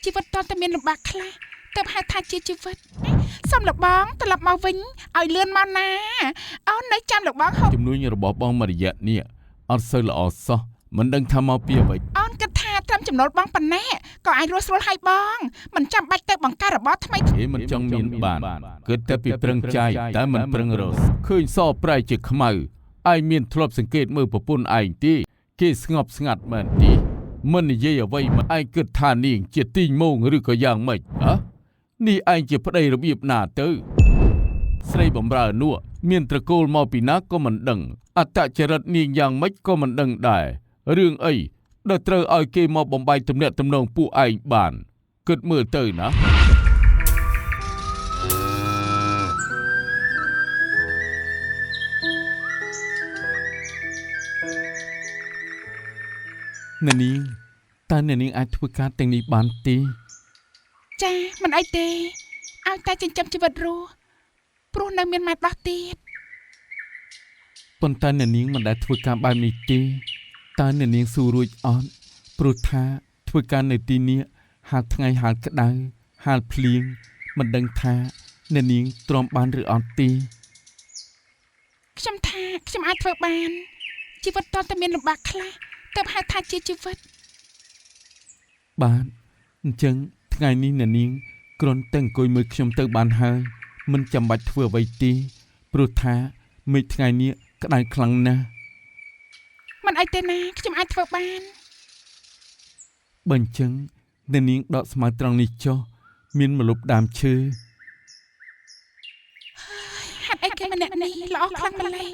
ជីវិតតតែមានលំបាកខ្លះទើបហៅថាជាជីវិតសូមលោកបងត្រឡប់មកវិញឲ្យលឿនមកណាអូននៅចាំលោកបងហូប ជំនួញរបស់បងមួយរយៈនេះអត់សូវល្អសោះមិនដឹងថាមកពីអ្វី អូនគិតថាត្រឹមចំណូលបងប៉ុណ្ណេះក៏អាចរស់ស្រួលហើយបងមិនចាំបាច់ទៅបង្កើតរបរថ្មី គេមិនចង់មានបានគិតតែពីប្រឹងចាយតែមិនប្រឹងរស់ឃើញសប្រែជាខ្មៅឯងមានធ្លាប់សង្កេតមើលប្រពន្ធឯងទេគេស្ងប់ស្ងាត់មែនទេមិននិយាយអ្វីមកឯងគិតថានាងជាទីងមងឬក៏យ៉ាងម៉េចហ៎នេះឯងជាប្តីរបៀបណាទៅស្រីបំរើនោះមានត្រកូលមកពីណាក៏មិនដឹងអត្តចរិតនាងយ៉ាងម៉េចក៏មិនដឹងដែររឿងអីដែលត្រូវឲ្យគេមកបំបែកទំនាក់ទំនងពួកឯងបានគិតមើលទៅណា អ្នកនាងតើអ្នកនាងអាចធ្វើការទាំងនេះបានទេ ចាមិនអីទេឲ្យតែចិញ្ចឹមជីវិតរស់ព្រោះនៅមានម៉ែដោះទៀត ប៉ុន្តែអ្នកនាងមិនដែលធ្វើការបែបនេះទេតើអ្នកនាងស៊ូរួចអត់ព្រោះថាធ្វើការនៅទីនេះហាលថ្ងៃហាលក្តៅហាលភ្លៀងមិនដឹងថាអ្នកនាងទ្រាំបានឬអត់ទេ ខ្ញុំថាខ្ញុំអាចធ្វើបានជីវិតតតែមានលំបាកខ្លះទើបហៅថាជាជីវិត បាទអញ្ចឹងថ្ងៃនេះអ្នកនាងគ្រាន់តែអង្គុយមើលខ្ញុំទៅបានហើយមិនចាំបាច់ធ្វើអ្វីទេព្រោះថាមេឃថ្ងៃនេះក្តៅខ្លាំងណាស់ មិនអីទេណាខ្ញុំអាចធ្វើបាន បើអញ្ចឹងអ្នកនាងដកស្មៅត្រង់នេះចុះមានម្លប់ដើមឈើ ហេតុអីគេម្នាក់នេះល្អខ្លាំងម្ល៉េះ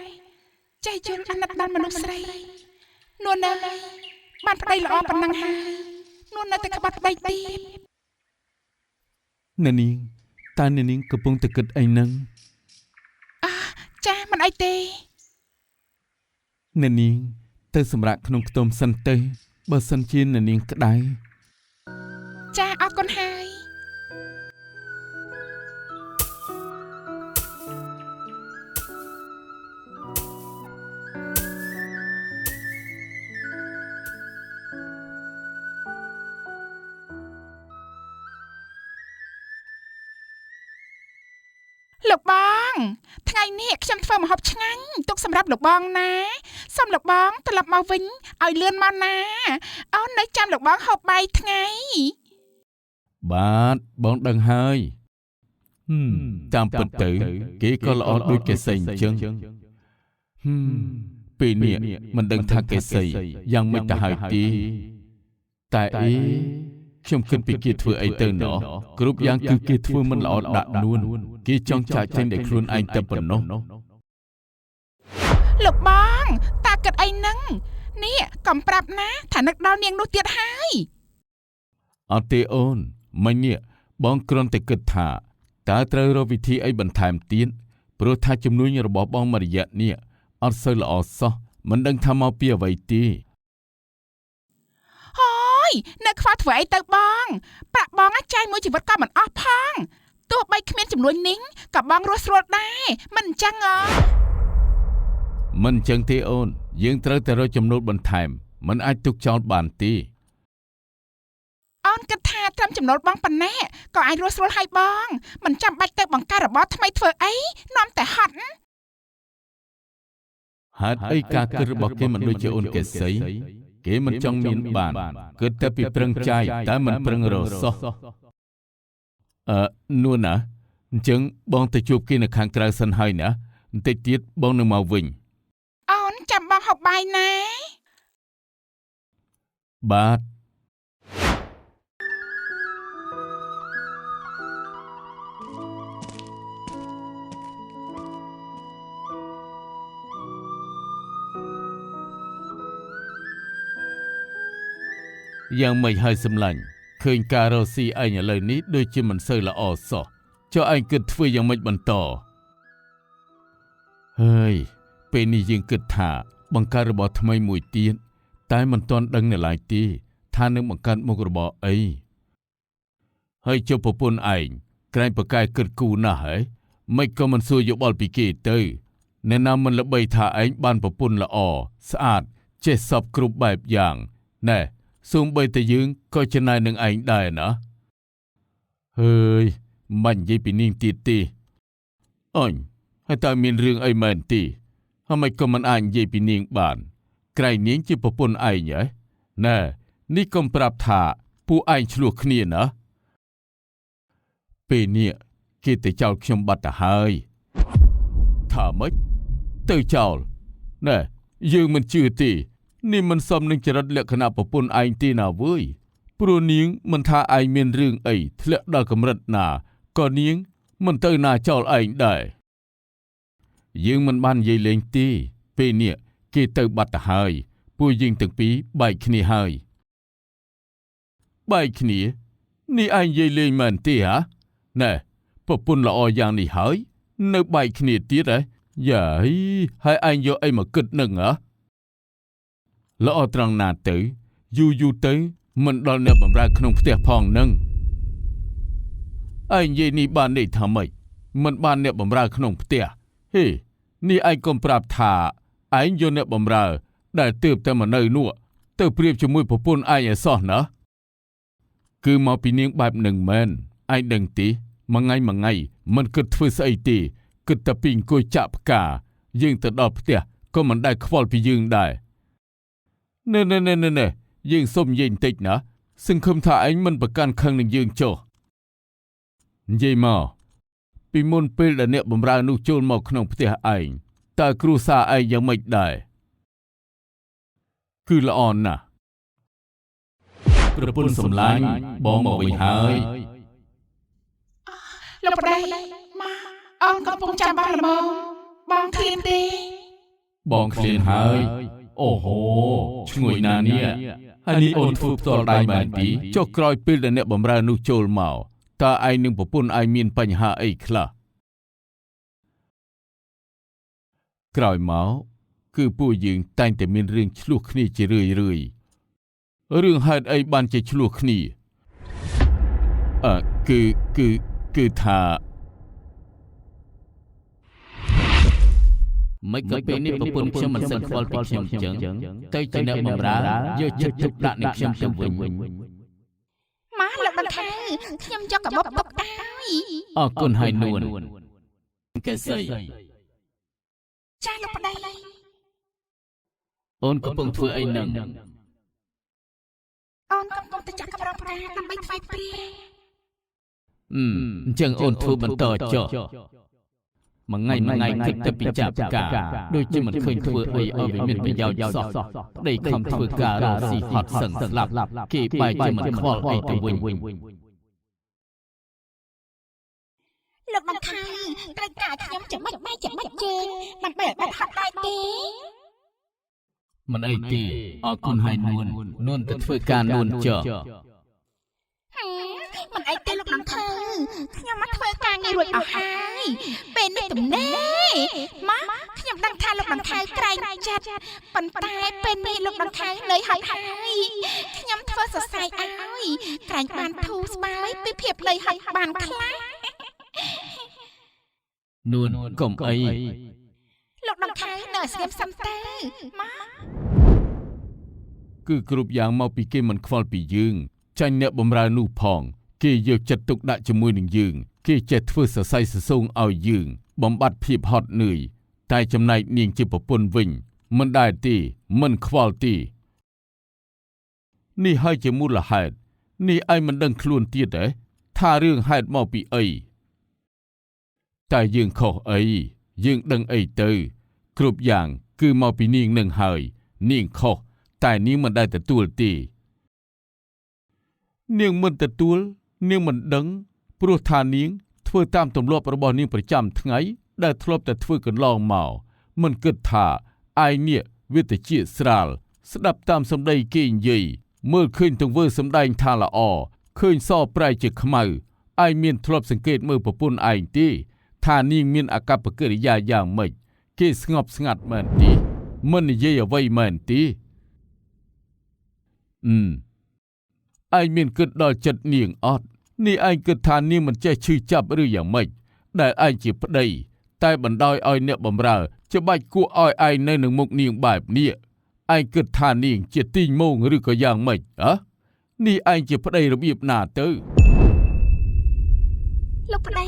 ចេះយល់អាណិតដល់មនុស្សស្រីនួនអើយបានប្តីល្អប៉ុណ្ណឹងហើយនួននៅតែក្បត់ប្តីទៀត អ្នកនាងតើអ្នកនាងកំពុងតែគិតអីហ្នឹង ចាមិនអីទេ អ្នកនាងទៅសម្រាកក្នុងខ្ទមសិនទៅបើសិនជាអ្នកនាងក្តៅ ចាអរគុណហើយលោកបងថ្ងៃនេះខ្ញុំធ្វើម្ហូបឆ្ងាញ់ទុកសម្រាប់លោកបងណាសូមលោកបងត្រឡប់មកវិញឲ្យលឿនមកណាអូននៅចាំលោកបងហូបបាយថ្ងៃ បាទបងដឹងហើយហឹមតាមពិតទៅគេក៏ល្អដូចកេសីអញ្ចឹងហឹមពេលនេះមិនដឹងថាកេសីយ៉ាងម៉េចទៅហើយទីតែអីខ្ញុំគិតពីគេធ្វើអីទៅណោះគ្រប់យ៉ាងគឺគេធ្វើមិនល្អដាក់នួនគេចង់ចាកចេញដោយខ្លួនឯងតែប៉ុណ្ណោះ លោកបងតាគិតអីហ្នឹងនេះកុំប្រាប់ណាថានឹកដល់នាងនោះទៀតហើយ អត់ទេអូនមិញនេះបងគ្រាន់តែគិតថាតើត្រូវរកវិធីអីបន្ថែមទៀតព្រោះថាជំនួញរបស់បងមួយរយៈនេះអត់សូវល្អសោះមិនដឹងថាមកពីអ្វីទេ ហើយនៅខ្វល់ធ្វើអីទៅបងប្រាក់បងចាយមួយជីវិតក៏មិនអស់ផងទោះបីគ្មានចំនួននេះក៏បងរស់ស្រួលដែរមិនអញ្ចឹងហ៎ មិនអញ្ចឹងទេអូនយើងត្រូវតែរកចំណូលបន្ថែមមិនអាចទុកចោលបានទេ អូនគិតថាត្រឹមចំណូលបងប៉ុណ្ណេះក៏អាចរស់ស្រួលហើយបងមិនចាំបាច់ទៅបង្កើតរបរថ្មីធ្វើអីនាំតែហត់ ហេតុអីការគិតរបស់គេមិនដូចជាអូនកេសីគេមិនចង់មានបានគិតតែពីប្រឹងចាយតែមិនប្រឹងរកសោះអឺនួនណាអញ្ចឹងបងទៅជួបគេនៅខាងក្រៅសិនហើយណាបន្តិចទៀតបងនឹងមកវិញ អូនចាំបងហូបបាយណា បាទយ៉ាងម៉េចហើយសម្លាញ់ឃើញការរកស៊ីឯងឥឡូវនេះដូចជាមិនសូវល្អសោះចុះឯងគិតធ្វើយ៉ាងម៉េចបន្តហើយពេលនេះយើងគិតថាបង្កើតរបរថ្មីមួយទៀតតែមិនទាន់ដឹងនៅឡើយទេថានឹងបង្កើតមុខរបរអីហើយចុះប្រពន្ធឯងក្រែងប្រកែកគិតគូរណាស់ហ៎មិនក៏មិនសួរយោបល់ពីគេទៅអ្នកណាមិនល្បីថាឯងបានប្រពន្ធល្អស្អាតចេះសពគ្រប់បែបយ៉ាងណែសូម្បីតែយើងក៏ចំណាយនឹងឯងដែរណា ហើយមិននិយាយពីនាងទៀតទេអញហើយតើមានរឿងអីមែនទេហើយមិនក៏មិនអាចនិយាយពីនាងបានក្រែងនាងជាប្រពន្ធឯងហ៎ណែនេះកុំប្រាប់ថាពួកឯងឆ្លោះគ្នាណាពេលនេះគេទៅចោលខ្ញុំបាត់ទៅហើយថាម៉េចទៅចោលណែយើងមិនជឿទេនេះមិនសមនឹងចរិតលក្ខណៈប្រពន្ធឯងទេណាវើយព្រោះនាងមិនថាឯងមានរឿងអីធ្លាក់ដល់កម្រិតណាក៏នាងមិនទៅណាចោលឯងដែរយើងមិនបាននិយាយលេងទេពេលនេះគេទៅបាត់ទៅហើយពួកយើងទាំងពីរបែកគ្នាហើយបែកគ្នានេះឯងនិយាយលេងមែនទេហ៎ណែប្រពន្ធល្អយ៉ាងនេះហើយនៅបែកគ្នាទៀតហ៎យាយហើយឯងយកអីមកគិតនឹងហ៎ល្អត្រង់ណាទៅយូរយូរទៅមិនដល់អ្នកបម្រើក្នុងផ្ទះផងនឹងឯងនិយាយនេះបាននេះថាម៉េចមិនបានអ្នកបម្រើក្នុងផ្ទះហេនេះឯងកុំប្រាប់ថាឯងយកអ្នកបម្រើដែលទើបតែមកនៅនោះទៅប្រៀបជាមួយប្រពន្ធឯងឲ្យសោះណាគឺមកពីនាងបែបនឹងមែនឯងដឹងទេមួយថ្ងៃមួយថ្ងៃមិនគិតធ្វើស្អីទេគិតតែពីអង្គុយចាក់ផ្កាយើងទៅដល់ផ្ទះក៏មិនដែលខ្វល់ពីយើងដែរណែណែណែណែយើងសុំនិយាយបន្តិចណាសង្ឃឹមថាឯងមិនប្រកាន់ខឹងនឹងយើងចុះនិយាយមកពីមុនពេលដែលអ្នកបម្រើនោះចូលមកក្នុងផ្ទះឯងតើគ្រួសារឯងយ៉ាងម៉េចដែរគឺល្អណាស់ប្រពន្ធសំឡាញ់បងមកវិញហើយ លោកប្តីមកអូនកំពុងចាំបងល្មមបងឃ្លានទេ បងឃ្លានហើយអូហូឈ្ងុយណាស់នេះហើយនេះអូនធ្វើផ្ទាល់ដៃមែនទីចុះក្រោយពេលដែលអ្នកបម្រើនោះចូលមកតើឯងនឹងប្រពន្ធឯងមានបញ្ហាអីខ្លះក្រោយមកគឺពួកយើងតែងតែមានរឿងឆ្លោះគ្នាជារឿយរឿយរឿងហេតុអីបានជាឆ្លោះគ្នាអឺគឺគឺគឺថាមិនក៏ពេលនេះប្រពន្ធខ្ញុំមិនសូវខ្វល់ពីខ្ញុំចឹងទៅជាអ្នកបម្រើយកចិត្តទុកដាក់នឹងខ្ញុំទៅវិញ ម៉ាលោកដង្ខៅខ្ញុំយកកាបូបទុកឲ្យ អរគុណហើយនួនកេសី ចាលោកប្តី អូនកំពុងធ្វើអីនឹង អូនកំពុងតែចាក់កម្រងផ្កាដើម្បីថ្វាយព្រះ អញ្ចឹងអូនធ្វើបន្តចុះមួយថ្ងៃមួយថ្ងៃគិតតែពីចាក់ផ្កាដូចជាមិនឃើញធ្វើអីឲ្យវាមានប្រយោជន៍សោះប្តីខំធ្វើការរកស៊ីហត់សឹងស្លាប់គេបែរជាមិនខ្វល់អីទៅវិញ លោកដង្ខៅត្រូវការខ្ញុំចាំបាច់បែកចាំបាច់ជើងដើម្បីឲ្យបាត់ហត់ដែរទេ មិនអីទេអរគុណហើយនួននួនទៅធ្វើការនួនចុះ មិនអីទេលោកដង្ខៅខ្ញុំមកធ្វើការងាររួចអស់ហើយពេលនេះទំនេរមកខ្ញុំដឹងថាលោកដង្ខៅក្រែងចិត្តប៉ុន្តែពេលនេះលោកដង្ខៅនឿយហត់ហើយខ្ញុំធ្វើសរសៃឲ្យក្រែងបានធូរស្បើយពីភាពនឿយហត់បានខ្លះ នួនកុំអី លោកដង្ខៅនៅឲ្យស្ងៀមសិនទៅមក គឺគ្រប់យ៉ាងមកពីគេមិនខ្វល់ពីយើងចាញ់អ្នកបម្រើនោះផងគេយកចិត្តទុកដាក់ជាមួយនឹងយើងគេចេះធ្វើសរសៃសសងឲ្យយើងបំបត្តិភាពហត់នឿយតែចំណែកនាងជាប្រពន្ធវិញមិនដែលទេមិនខ្វល់ទេនេះហើយជាមូលហេតុនេះឯងមិនដឹងខ្លួនទៀតទេថារឿងហេតុមកពីអីតែយើងខុសអីយើងដឹងអីទៅគ្រប់យ៉ាងគឺមកពីនាងនឹងហើយនាងខុសតែនាងមិនដែលទទួលទេនាងមិនទទួលនាងមិនដឹងព្រោះថានាងធ្វើតាមទម្លាប់របស់នាងប្រចាំថ្ងៃដែលធ្លាប់តែធ្វើកន្លងមកមិនគិតថាឯងនេះវាទៅជាស្រាលស្ដាប់តាមសម្ដីគេនិយាយមើលឃើញទង្វើសម្ដែងថាល្អឃើញសប្រែជាខ្មៅឯងមានធ្លាប់សង្កេតមើលប្រពន្ធឯងទេថានាងមានអាកប្បកិរិយាយ៉ាងម៉េចគេស្ងប់ស្ងាត់មែនទេមិននិយាយអ្វីមែនទេឯងមានគិតដល់ចិត្តនាងអត់នេះឯងគិតថានាងមិនចេះឈឺចាប់ឬយ៉ាងម៉េចដែលឯងជាប្តីតែបណ្ដោយឲ្យអ្នកបម្រើច្បាច់គួរឲ្យឯងនៅនឹងមុខនាងបែបនេះឯងគិតថានាងជាទីងមងឬក៏យ៉ាងម៉េចហ៎នេះឯងជាប្តីរបៀបណាទៅ លោកប្តី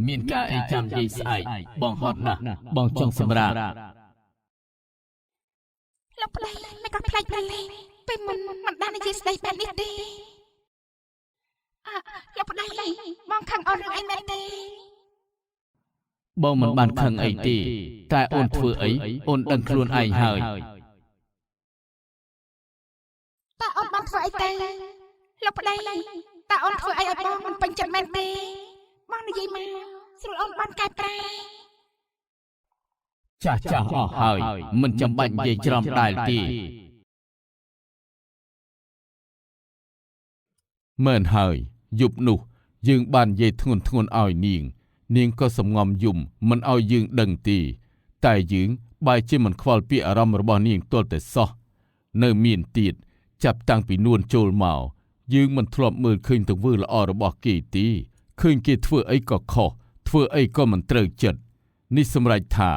មានការអីចាំនិយាយស្អែកបងហត់ណាស់បងចង់សម្រាក លោកប្តីមិនក៏ប្លែកម្ល៉េះពេលមុនមិនបាននិយាយស្ដីបែបនេះទេអ่ะលោកប្តីបងខឹងអូនរឿងអីមែនទេ បងមិនបានខឹងអីទេតែអូនធ្វើអីអូនដឹងខ្លួនឯងហើយ តើអូនបានធ្វើអីទៅលោកប្តីតើអូនធ្វើអីឲ្យបងមិនពេញចិត្តមែនទេបងនិយាយមកស្រួលអូនបានកែប្រែ ចាស់ចាស់អស់ហើយមិនចាំបាច់និយាយច្រំដែលទេមែនហើយយប់នោះយើងបាននិយាយធ្ងន់ធ្ងរឲ្យនាងនាងក៏សំងំយំមិនឲ្យយើងដឹងទេតែយើងបែរជាមិនខ្វល់ពីអារម្មណ៍របស់នាងទាល់តែសោះនៅមានទៀតចាប់តាំងពីនួនចូលមកយើងមិនធ្លាប់មើលឃើញទង្វើល្អរបស់គេទេឃើញគេធ្វើអីក៏ខុសធ្វើអីក៏មិនត្រូវចិត្តនេះសម្រេចថា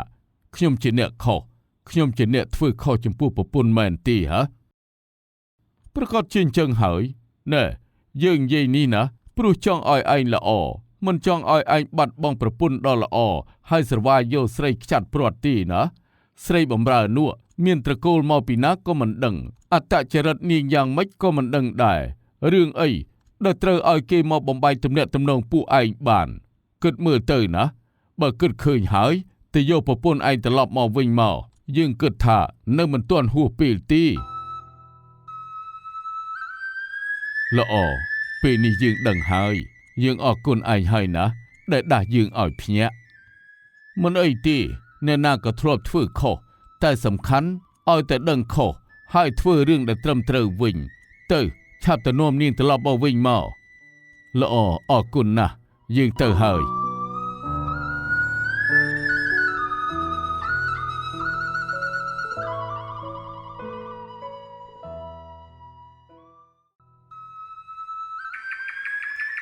ខ្ញុំជាអ្នកខុសខ្ញុំជាអ្នកធ្វើខុសចំពោះប្រពន្ធមែនទេហ៎ប្រកាសជាអញ្ចឹងហើយណែយើងនិយាយនេះណាព្រោះចង់ឲ្យឯងល្អមិនចង់ឲ្យឯងបាត់បង់ប្រពន្ធដ៏ល្អហើយស្រវាយយកស្រីខ្ចាត់ព្រាត់ទីណាស្រីបំរើនោះមានត្រកូលមកពីណាក៏មិនដឹងអត្តចរិតនាងយ៉ាងម៉េចក៏មិនដឹងដែររឿងអីដែលត្រូវឲ្យគេមកបំបែកទំនាក់ទំនងពួកឯងបានគិតមើលទៅណាបើគិតឃើញហើយទៅយកប្រពន្ធឯងត្រឡប់មកវិញមកយើងគិតថានៅមិនទាន់ហួសពេលទេល្អពេលនេះយើងដឹងហើយយើងអរគុណឯងហើយណាដែលដាស់យើងឲ្យភ្ញាក់មិនអីទេអ្នកណាក៏ធ្លាប់ធ្វើខុសតែសំខាន់ឲ្យតែដឹងខុសហើយធ្វើរឿងដែលត្រឹមត្រូវវិញទៅឆាប់ទៅនាំនាងត្រឡប់មកវិញមកល្អអរគុណណាស់យើងទៅហើយ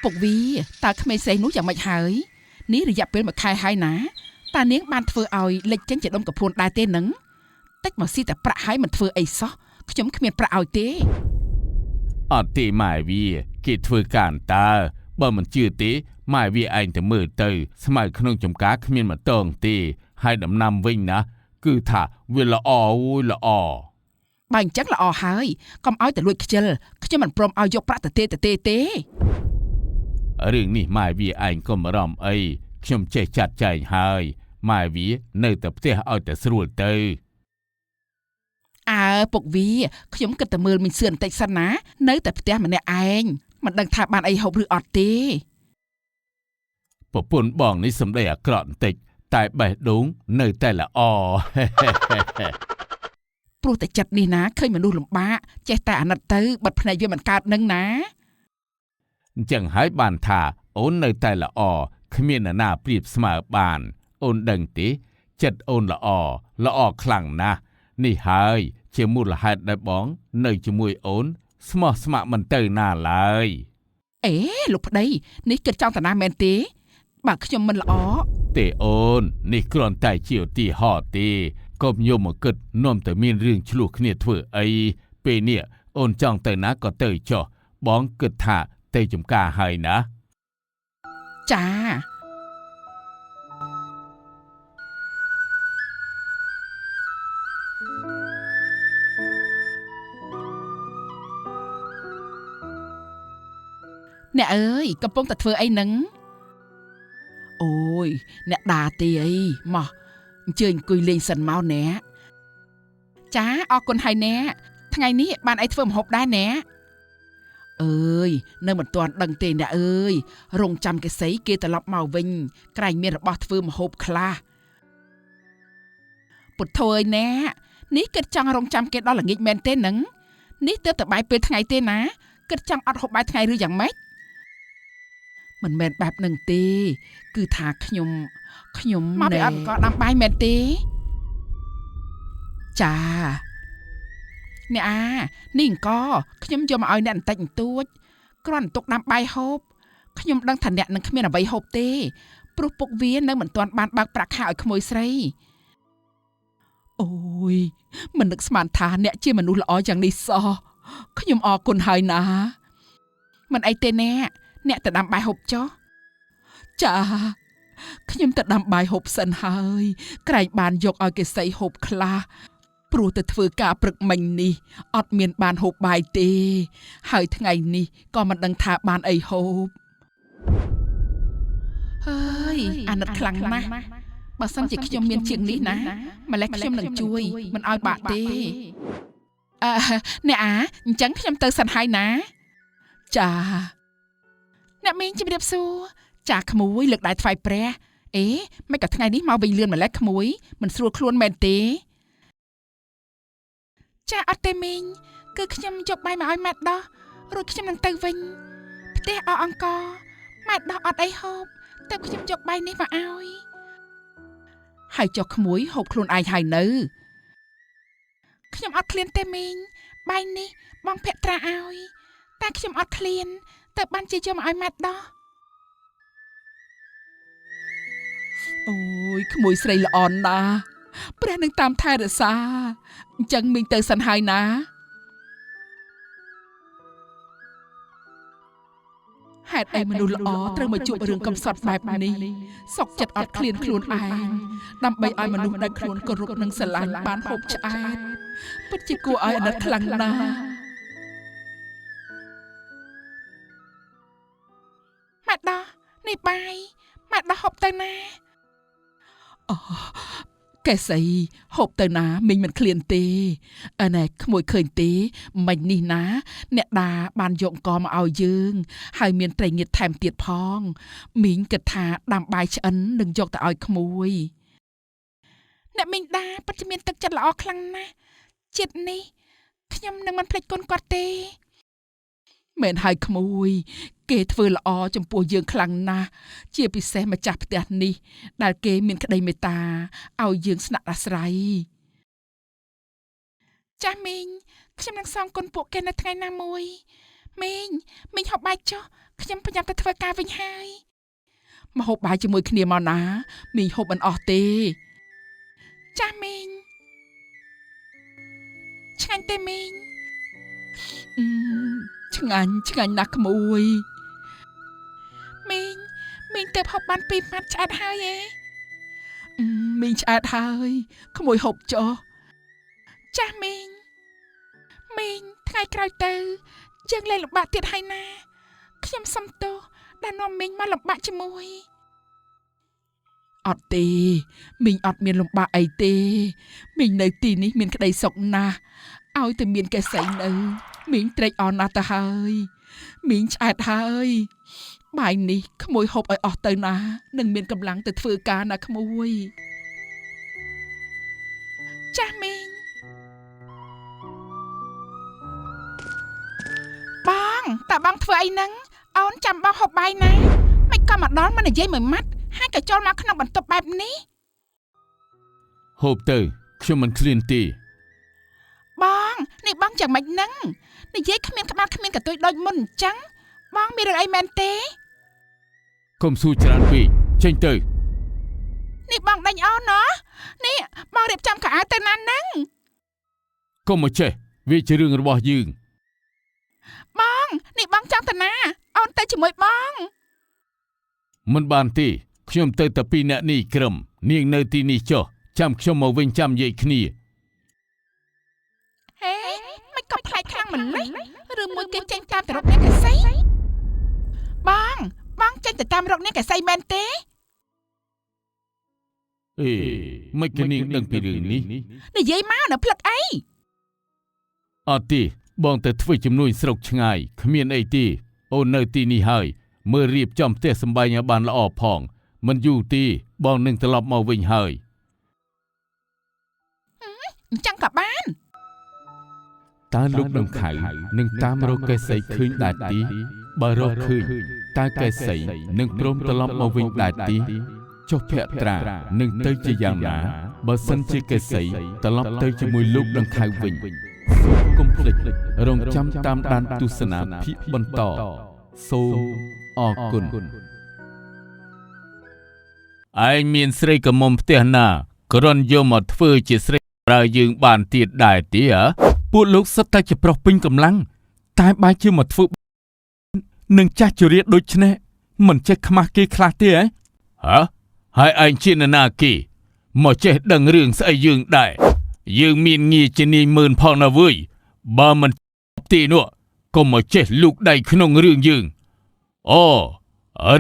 ពុកវីតើក្មេងស្រីនោះយ៉ាងម៉េចហើយនេះរយៈពេលមួយខែហើយណាតើនាងបានធ្វើឲ្យលេចចេញជាដុំកពួនដែរទេនឹងតិចមកស៊ីតែប្រាក់ហើយមិនធ្វើអីសោះខ្ញុំគ្មានប្រាក់ឲ្យទេ អត់ទេម៉ែវាគេធ្វើការតើបើមិនជឿទេម៉ែវាឯងទៅមើលទៅស្មៅក្នុងចំការគ្មានម្តងទេហើយដំណាំវិញណាគឺថាវាល្អអូយល្អ បើអញ្ចឹងល្អហើយកុំឲ្យតែលួចខ្ជិលខ្ញុំមិនព្រមឲ្យយកប្រាក់ទៅទេទៅទេទេ រឿងនេះម៉ែវាឯងកុំបារម្ភអីខ្ញុំចេះចាត់ចែងហើយម៉ែវានៅតែផ្ទះឲ្យតែស្រួលទៅ អើពុកវីខ្ញុំគិតតែមើលមីងសឿនបន្តិចសិនណានៅតែផ្ទះម្នាក់ឯងមិនដឹងថាបានអីហូបឬអត់ទេ ប្រពន្ធបងនេះសម្ដីអាក្រក់បន្តិចតែបេះដូងនៅតែល្អ ព្រោះតែចិត្តនេះណាឃើញមនុស្សលំបាកចេះតែអាណិតទៅបិទភ្នែកវាមិនកើតនឹងណា អញ្ចឹងហើយបានថាអូននៅតែល្អគ្មានអ្នកណាប្រៀបស្មើបានអូនដឹងទេចិត្តអូនល្អល្អខ្លាំងណាស់នេះហើយជាមូលហេតុដែលបងនៅជាមួយអូនស្មោះស្ម័គ្រមិនទៅណាឡើយ អេលោកប្តីនេះគិតចង់តាណាមែនទេបើខ្ញុំមិនល្អ ទេអូននេះគ្រាន់តែជាឧទាហរណ៍ទេកុំយកមកគិតនាំតែមានរឿងឆ្លោះគ្នាធ្វើអីពេលនេះអូនចង់ទៅណាក៏ទៅចុះបងគិតថាទៅចំការហើយណា ចាអ្នកអើយកំពុងតែធ្វើអីនឹងអូយអ្នកដាទេអីមកអញ្ជើញអង្គុយលេងសិនមកអ្នកចាអរគុណហើយអ្នកថ្ងៃនេះបានអីធ្វើម្ហូបដែរអ្នកអើយនៅមិនទាន់ដឹងទេអ្នកអើយរងចាំកេសីគេត្រឡប់មកវិញក្រែងមានរបស់ធ្វើម្ហូបខ្លះពុទ្ធអើយអ្នកនេះគិតចង់រងចាំគេដល់ល្ងាចមែនទេនឹងនេះទើបតែបាយពេលថ្ងៃទេណាគិតចង់អត់ហូបបាយថ្ងៃឬយ៉ាងម៉េចមិនមែនបែបនឹងទេគឺថាខ្ញុំខ្ញុំមកពីអត់ក៏ដាំបាយមែនទេចាអ្នកអានេះអង្គខ្ញុំយកមកឲ្យអ្នកបន្តិចបន្តួចគ្រាន់តែទុកដាំបាយហូបខ្ញុំដឹងថាអ្នកនឹងគ្មានអ្វីហូបទេព្រោះពុកវានៅមិនទាន់បានបើកប្រាក់ខែឲ្យក្មួយស្រីអូយមិននឹកស្មានថាអ្នកជាមនុស្សល្អយ៉ាងនេះសោះខ្ញុំអរគុណហើយណាមិនអីទេអ្នក អ្នកទៅដាំបាយហូបចុះចាខ្ញុំទៅដាំបាយហូបសិនហើយក្រែងបានយកឲ្យកេសីហូបខ្លះព្រោះទៅធ្វើការព្រឹកមិញនេះអត់មានបានហូបបាយទេ ហើយថ្ងៃនេះក៏មិនដឹងថាបានអីហូបហើយអាណិតខ្លាំងណាស់បើសិនជាខ្ញុំមានជាងនេះណាម្ល៉េះខ្ញុំនឹងជួយមិនឲ្យបាក់ទេអឺអ្នកអាអញ្ចឹងខ្ញុំទៅសិនហើយណាចាអ្នកមីងជម្រាបសួរចាក្មួយលើកដៃថ្វាយព្រះអេមិនក៏ថ្ងៃនេះមកវិញលឿនម្ល៉េះក្មួយមិនស្រួលខ្លួនមែនទេចាអត់ទេមីងគឺខ្ញុំយកបាយមកឲ្យម៉ែដោះរួចខ្ញុំនឹងទៅវិញផ្ទះអស់អង្គម៉ែដោះអត់អីហូបតែខ្ញុំយកបាយនេះមកឲ្យហើយចុះក្មួយហូបខ្លួនឯងហើយនៅខ្ញុំអត់ឃ្លានទេមីងបាយនេះបងភក្ត្រាឲ្យតែខ្ញុំអត់ឃ្លានតែបានជាយកមកឲ្យម៉ែដោះអូយក្មួយស្រីល្អណាស់ព្រះនឹងតាមថែរក្សាអញ្ចឹងមីងទៅសិនហើយណាហេតុអីមនុស្សល្អត្រូវមកជួបរឿងកំសត់បែបនេះសុកចិត្តអត់ឃ្លានខ្លួនឯងដើម្បីឲ្យមនុស្សដែលខ្លួនគោរពនិងស្រឡាញ់បានហូបឆ្អែតពិតជាគួរឲ្យអាណិតខ្លាំងណាស់ម៉ែដោះនេះបាយម៉ែដោះហូបទៅណាអូកេសីហូបទៅណាមីងមិនឃ្លានទេអើណែក្មួយឃើញទេមិញនេះណាអ្នកតាបានយកអង្គមកឲ្យយើងហើយមានត្រីងៀតថែមទៀតផងមីងគិតថាដាំបាយឆ្អិននឹងយកទៅឲ្យក្មួយអ្នកមីងដាពិតជាមានទឹកចិត្តល្អខ្លាំងណាស់ជាតិនេះខ្ញុំនឹងមិនភ្លេចគុណគាត់ទេមែនហើយក្មួយគេធ្វើល្អចំពោះយើងខ្លាំងណាស់ជាពិសេសម្ចាស់ផ្ទះនេះដែលគេមានក្តីមេត្តាឲ្យយើងស្នាក់អាស្រ័យចាស់មីងខ្ញុំនឹងសងគុណពួកគេនៅថ្ងៃណាមួយមីងមីងហូបបាយចុះខ្ញុំប្រញាប់ទៅធ្វើការវិញហើយមកហូបបាយជាមួយគ្នាមកណាមីងហូបមិនអស់ទេចាស់មីងឆ្ងាញ់ទេមីងឆ្ងាញ់ឆ្ងាញ់ណាស់ក្មួយមីងមីងទៅហូបបានពីរម៉ាត់ឆ្អែតហើយឯមីងឆ្អែតហើយក្មួយហូបចុះចាស់មីងមីងថ្ងៃក្រោយទៅយើងលែងលំបាកទៀតហើយណាខ្ញុំសុំទោសដែលនាំមីងមកលំបាកជាមួយអត់ទេមីងអត់មានលំបាកអីទេមីងនៅទីនេះមានក្តីសុខណាស់ឲ្យតែមានកេសីនៅមីងត្រេកអរណាស់ទៅហើយមីងឆ្អែតហើយបាយនេះក្មួយហូបឲ្យអស់ទៅណានឹងមានកម្លាំងទៅធ្វើការណាក្មួយចាស់មីងបងតើបងធ្វើអីហ្នឹងអូនចាំបងហូបបាយណាមិនក៏មកដល់មិននិយាយមួយម៉ាត់ហើយក៏ចូលមកក្នុងបន្ទប់បែបនេះហូបទៅខ្ញុំមិនឃ្លានទេបងនេះបងយ៉ាងម៉េចហ្នឹងនិយាយគ្មានក្បាលគ្មានកន្ទុយដូចមុនអញ្ចឹងបងមានរឿងអីមែនទេកុំស៊ូច្រើនពេកចេញទៅនេះបងដេញអូនណោះនេះបងរៀបចំខោអាវទៅណាហ្នឹងកុំមកចេះវាជារឿងរបស់យើងបងនេះបងចង់ទៅណាអូនទៅជាមួយបងមិនបានទេខ្ញុំទៅតែពីរអ្នកនេះក្រឹមនាងនៅទីនេះចុះចាំខ្ញុំមកវិញចាំនិយាយគ្នាហេមិនក៏ប្លែកខ្លាំងម្ល៉េះឬមួយគេចេញតាមទៅរកអ្នកកសីបងបងចេញទៅតាមរកអ្នកកសីមែនទេអេមិនគេនាងដឹងពីរឿងនេះនិយាយមកនៅផ្លឹកអីអត់ទេបងទៅធ្វើជំនួញស្រុកឆ្ងាយគ្មានអីទេអូននៅទីនេះហើយមើលរៀបចំផ្ទះសម្បែងឲ្យបានល្អផងមិនយូរទេបងនឹងត្រឡប់មកវិញហើយអញ្ចឹងក៏បានតើលោកដង្ខៅនឹងតាមរកកេសីឃើញដែរទីបើរកឃើញតើកេសីនឹងព្រមត្រឡប់មកវិញដែរទីចុះភក្ត្រានឹងទៅជាយ៉ាងណាបើសិនជាកេសីត្រឡប់ទៅជាមួយលោកដង្ខៅវិញសូមកុំភ្លេចរងចាំតាមដានទស្សនាភាគបន្តសូមអរគុណឯងមានស្រីក្រមុំផ្ទះណាគ្រាន់យកមកធ្វើជាស្រីប្រើយើងបានទៀតដែរទេហ៎ពួកលោកសុទ្ធតែជាប្រុសពេញកម្លាំងតែបែរជាមកធ្វើ និងចាស់ជរាដូច្នេះមិនចេះខ្មាស់គេខ្លះទេហ៎ហ៎ហើយឯងជានរណាគេមកចេះដឹងរឿងស្អីយើងដែរយើងមានងារជានាយម៉ឺនផងណាវើយបើមិនទីនោះកុំមកចេះលូកដៃក្នុងរឿងយើងអូ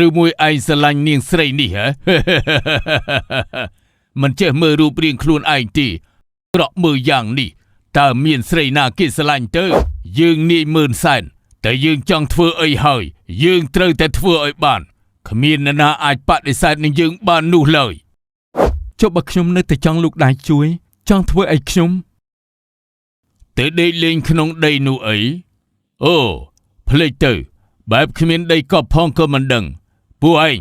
ឬមួយឯងស្រឡាញ់នាងស្រីនេះហ៎ មិនចេះមើលរូបរាងខ្លួនឯងទេក្រក់មើលយ៉ាងនេះតើមានស្រីណាគេស្រឡាញ់ទៅយើងនាយម៉ឺនសែនតែយើងចង់ធ្វើអីហើយយើងត្រូវតែធ្វើឲ្យបានគ្មាននរណាអាចបដិសេធនឹងយើងបាននោះឡើយចុះបើខ្ញុំនៅតែចង់លូកដៃជួយចង់ធ្វើអីខ្ញុំទៅដេកលេងក្នុងដីនោះអីអូភ្លេចទៅបែបគ្មានដីកប់ផងក៏មិនដឹងពួកឯង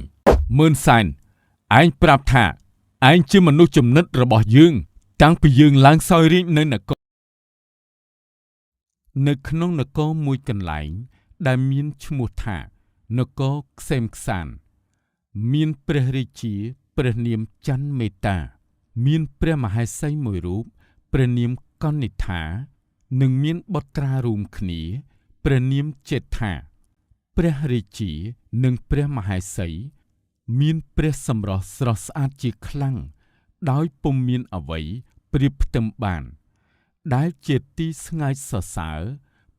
ម៉ឺនសែនឯងប្រាប់ថាឯងជាមនុស្សចំណិតរបស់យើងតាំងពីយើងឡើងសោយរាជនៅនគរនៅក្នុងនគរមួយកន្លែងដែលមានឈ្មោះថានគរក្សេមក្សានមានព្រះរាជាព្រះនាមច័ន្ទមេតាមានព្រះមហេសីមួយរូបព្រះនាមកនិដ្ឋានិងមានបុត្រារួមគ្នាព្រះនាមចេដ្ឋាព្រះរាជានិងព្រះមហេសីមានព្រះសម្រស់ស្រស់ស្អាតជាខ្លាំងដោយពុំមានអ្វីប្រៀបផ្ទឹមបានដែលជាទីស្ងាយសរសើរ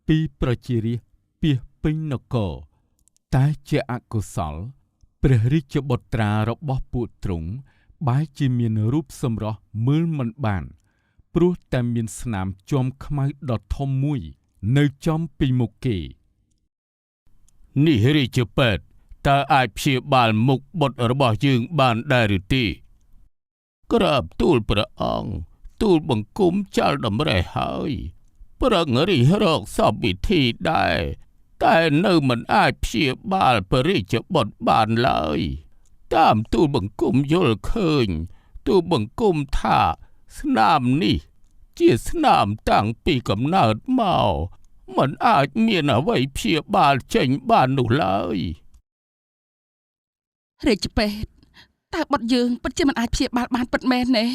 ពីប្រជារាស្ត្រពាសពេញនគរតែជាអកុសលព្រះរាជបុត្រារបស់ពួកទ្រង់បែរជាមានរូបសម្រស់មើលមិនបានព្រោះតែមានស្នាមជាំខ្មៅដ៏ធំមួយនៅចំពីមុខគេនេះរាជពេទ្យតើអាចព្យាបាលមុខបុត្ររបស់យើងបានដែរឬទេក្រាបទូលព្រះអង្គទូលបង្គំចាល់តម្រេះហើយប្រឹងរិះរកសពវិធីដែរតែនៅមិនអាចព្យាបាលព្រះរាជបុត្របានឡើយតាមទូលបង្គំយល់ឃើញទូលបង្គំថាស្នាមនេះជាស្នាមតាំងពីកំណើតមកមិនអាចមានអ្វីព្យាបាលចេញបាននោះឡើយ រាជពេទ្យតើបុត្រយើងពិតជាមិនអាចព្យាបាលបានពិតមែនទេ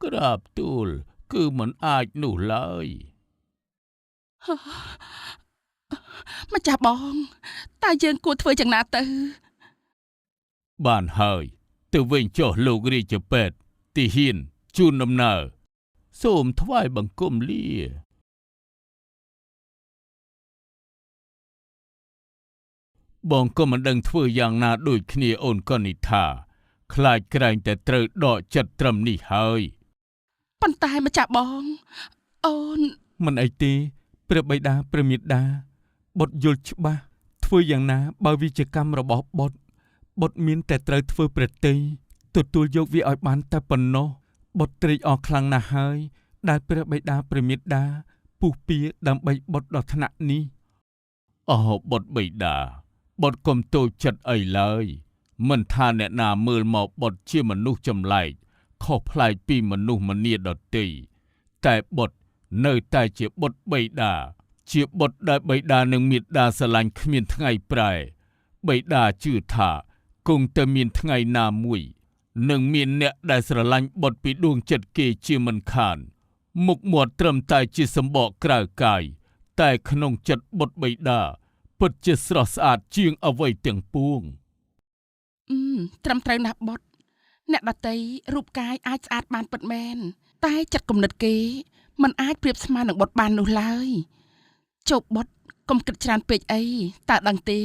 ក្រាបទូលគឺមិនអាចនោះឡើយ ម្ចាស់បងតើយើងគួរធ្វើយ៉ាងណាទៅ បានហើយទៅវិញចុះលោករាជពេទ្យទីហ៊ានជូនដំណើរសូមថ្វាយបង្គំលាបងក៏មិនដឹងធ្វើយ៉ាងណាដូចគ្នាអូនកនិដ្ឋាខ្លាចក្រែងតែត្រូវដកចិត្តត្រឹមនេះហើយ ប៉ុន្តែម្ចាស់បងអូន មិនអីទេព្រះបិតាព្រះមាតាបុត្រយល់ច្បាស់ធ្វើយ៉ាងណាបើវាជាកម្មរបស់បុត្របុត្រមានតែត្រូវធ្វើព្រះទ័យទទួលយកវាឲ្យបានតែប៉ុណ្ណោះបុត្រត្រេកអរខ្លាំងណាស់ហើយដែលព្រះបិតាព្រះមាតាពុះពៀដើម្បីបុត្រដល់ថ្នាក់នេះអោបុត្របិតាបុត្រកុំតូចចិត្តអីឡើយមិនថាអ្នកណាមើលមកបុត្រជាមនុស្សចម្លែកខុសប្លែកពីមនុស្សម្នាដទៃតែបុត្រនៅតែជាបុត្របិតាជាបុត្រដែលបិតានិងមាតាស្រឡាញ់គ្មានថ្ងៃប្រែបិតាជឿថាគង់តែមានថ្ងៃណាមួយនឹងមានអ្នកដែលស្រឡាញ់បុត្រពីដួងចិត្តគេជាមិនខានមុខមាត់ត្រឹមតែជាសម្បកក្រៅកាយតែក្នុងចិត្តបុត្របិតាពិតជាស្រស់ស្អាតជាងអ្វីទាំងពួង ត្រឹមត្រូវណាស់បុត្រអ្នកដទៃរូបកាយអាចស្អាតបានពិតមែនតែចិត្តគំនិតគេមិនអាចប្រៀបស្មើនឹងបុត្របាននោះឡើយជោគបុត្រកុំគិតច្រើនពេកអីតើដឹងទេ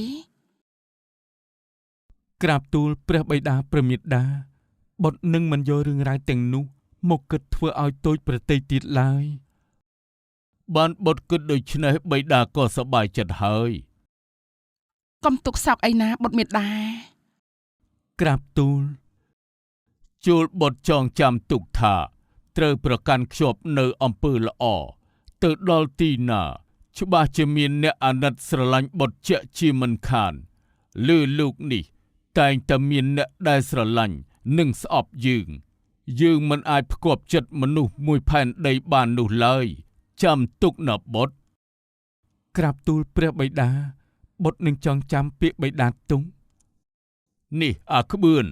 ក្រាបទូលព្រះបិតាព្រះមាតាបុត្រនឹងមិនយករឿងរ៉ាវទាំងនោះមកគិតធ្វើឲ្យតូចប្រតិយទៀតឡើយបានបុត្រគិតដូច្នេះបិតាក៏សប្បាយចិត្តហើយក ុំទុកសោកអីណាបុត្រមេដា ក្រាបទូលជួលបុត្រចងចាំទុកថាត្រូវប្រកាន់ខ្ជាប់នៅអំពើល្អទៅដល់ទីណាច្បាស់ជាមានអ្នកអាណិតស្រឡាញ់បុត្រជាក់ជាមិនខានលើលោកនេះតែងតែមានអ្នកដែលស្រឡាញ់និងស្អប់យើងយើងមិនអាចផ្គប់ចិត្តមនុស្សមួយផែនដីបាននោះឡើយចាំទុកណាបុត្រក្រាបទូលព្រះបិតាបុត្រនឹងចងចាំពាក្យបិតាទុំនេះអាក្បឿន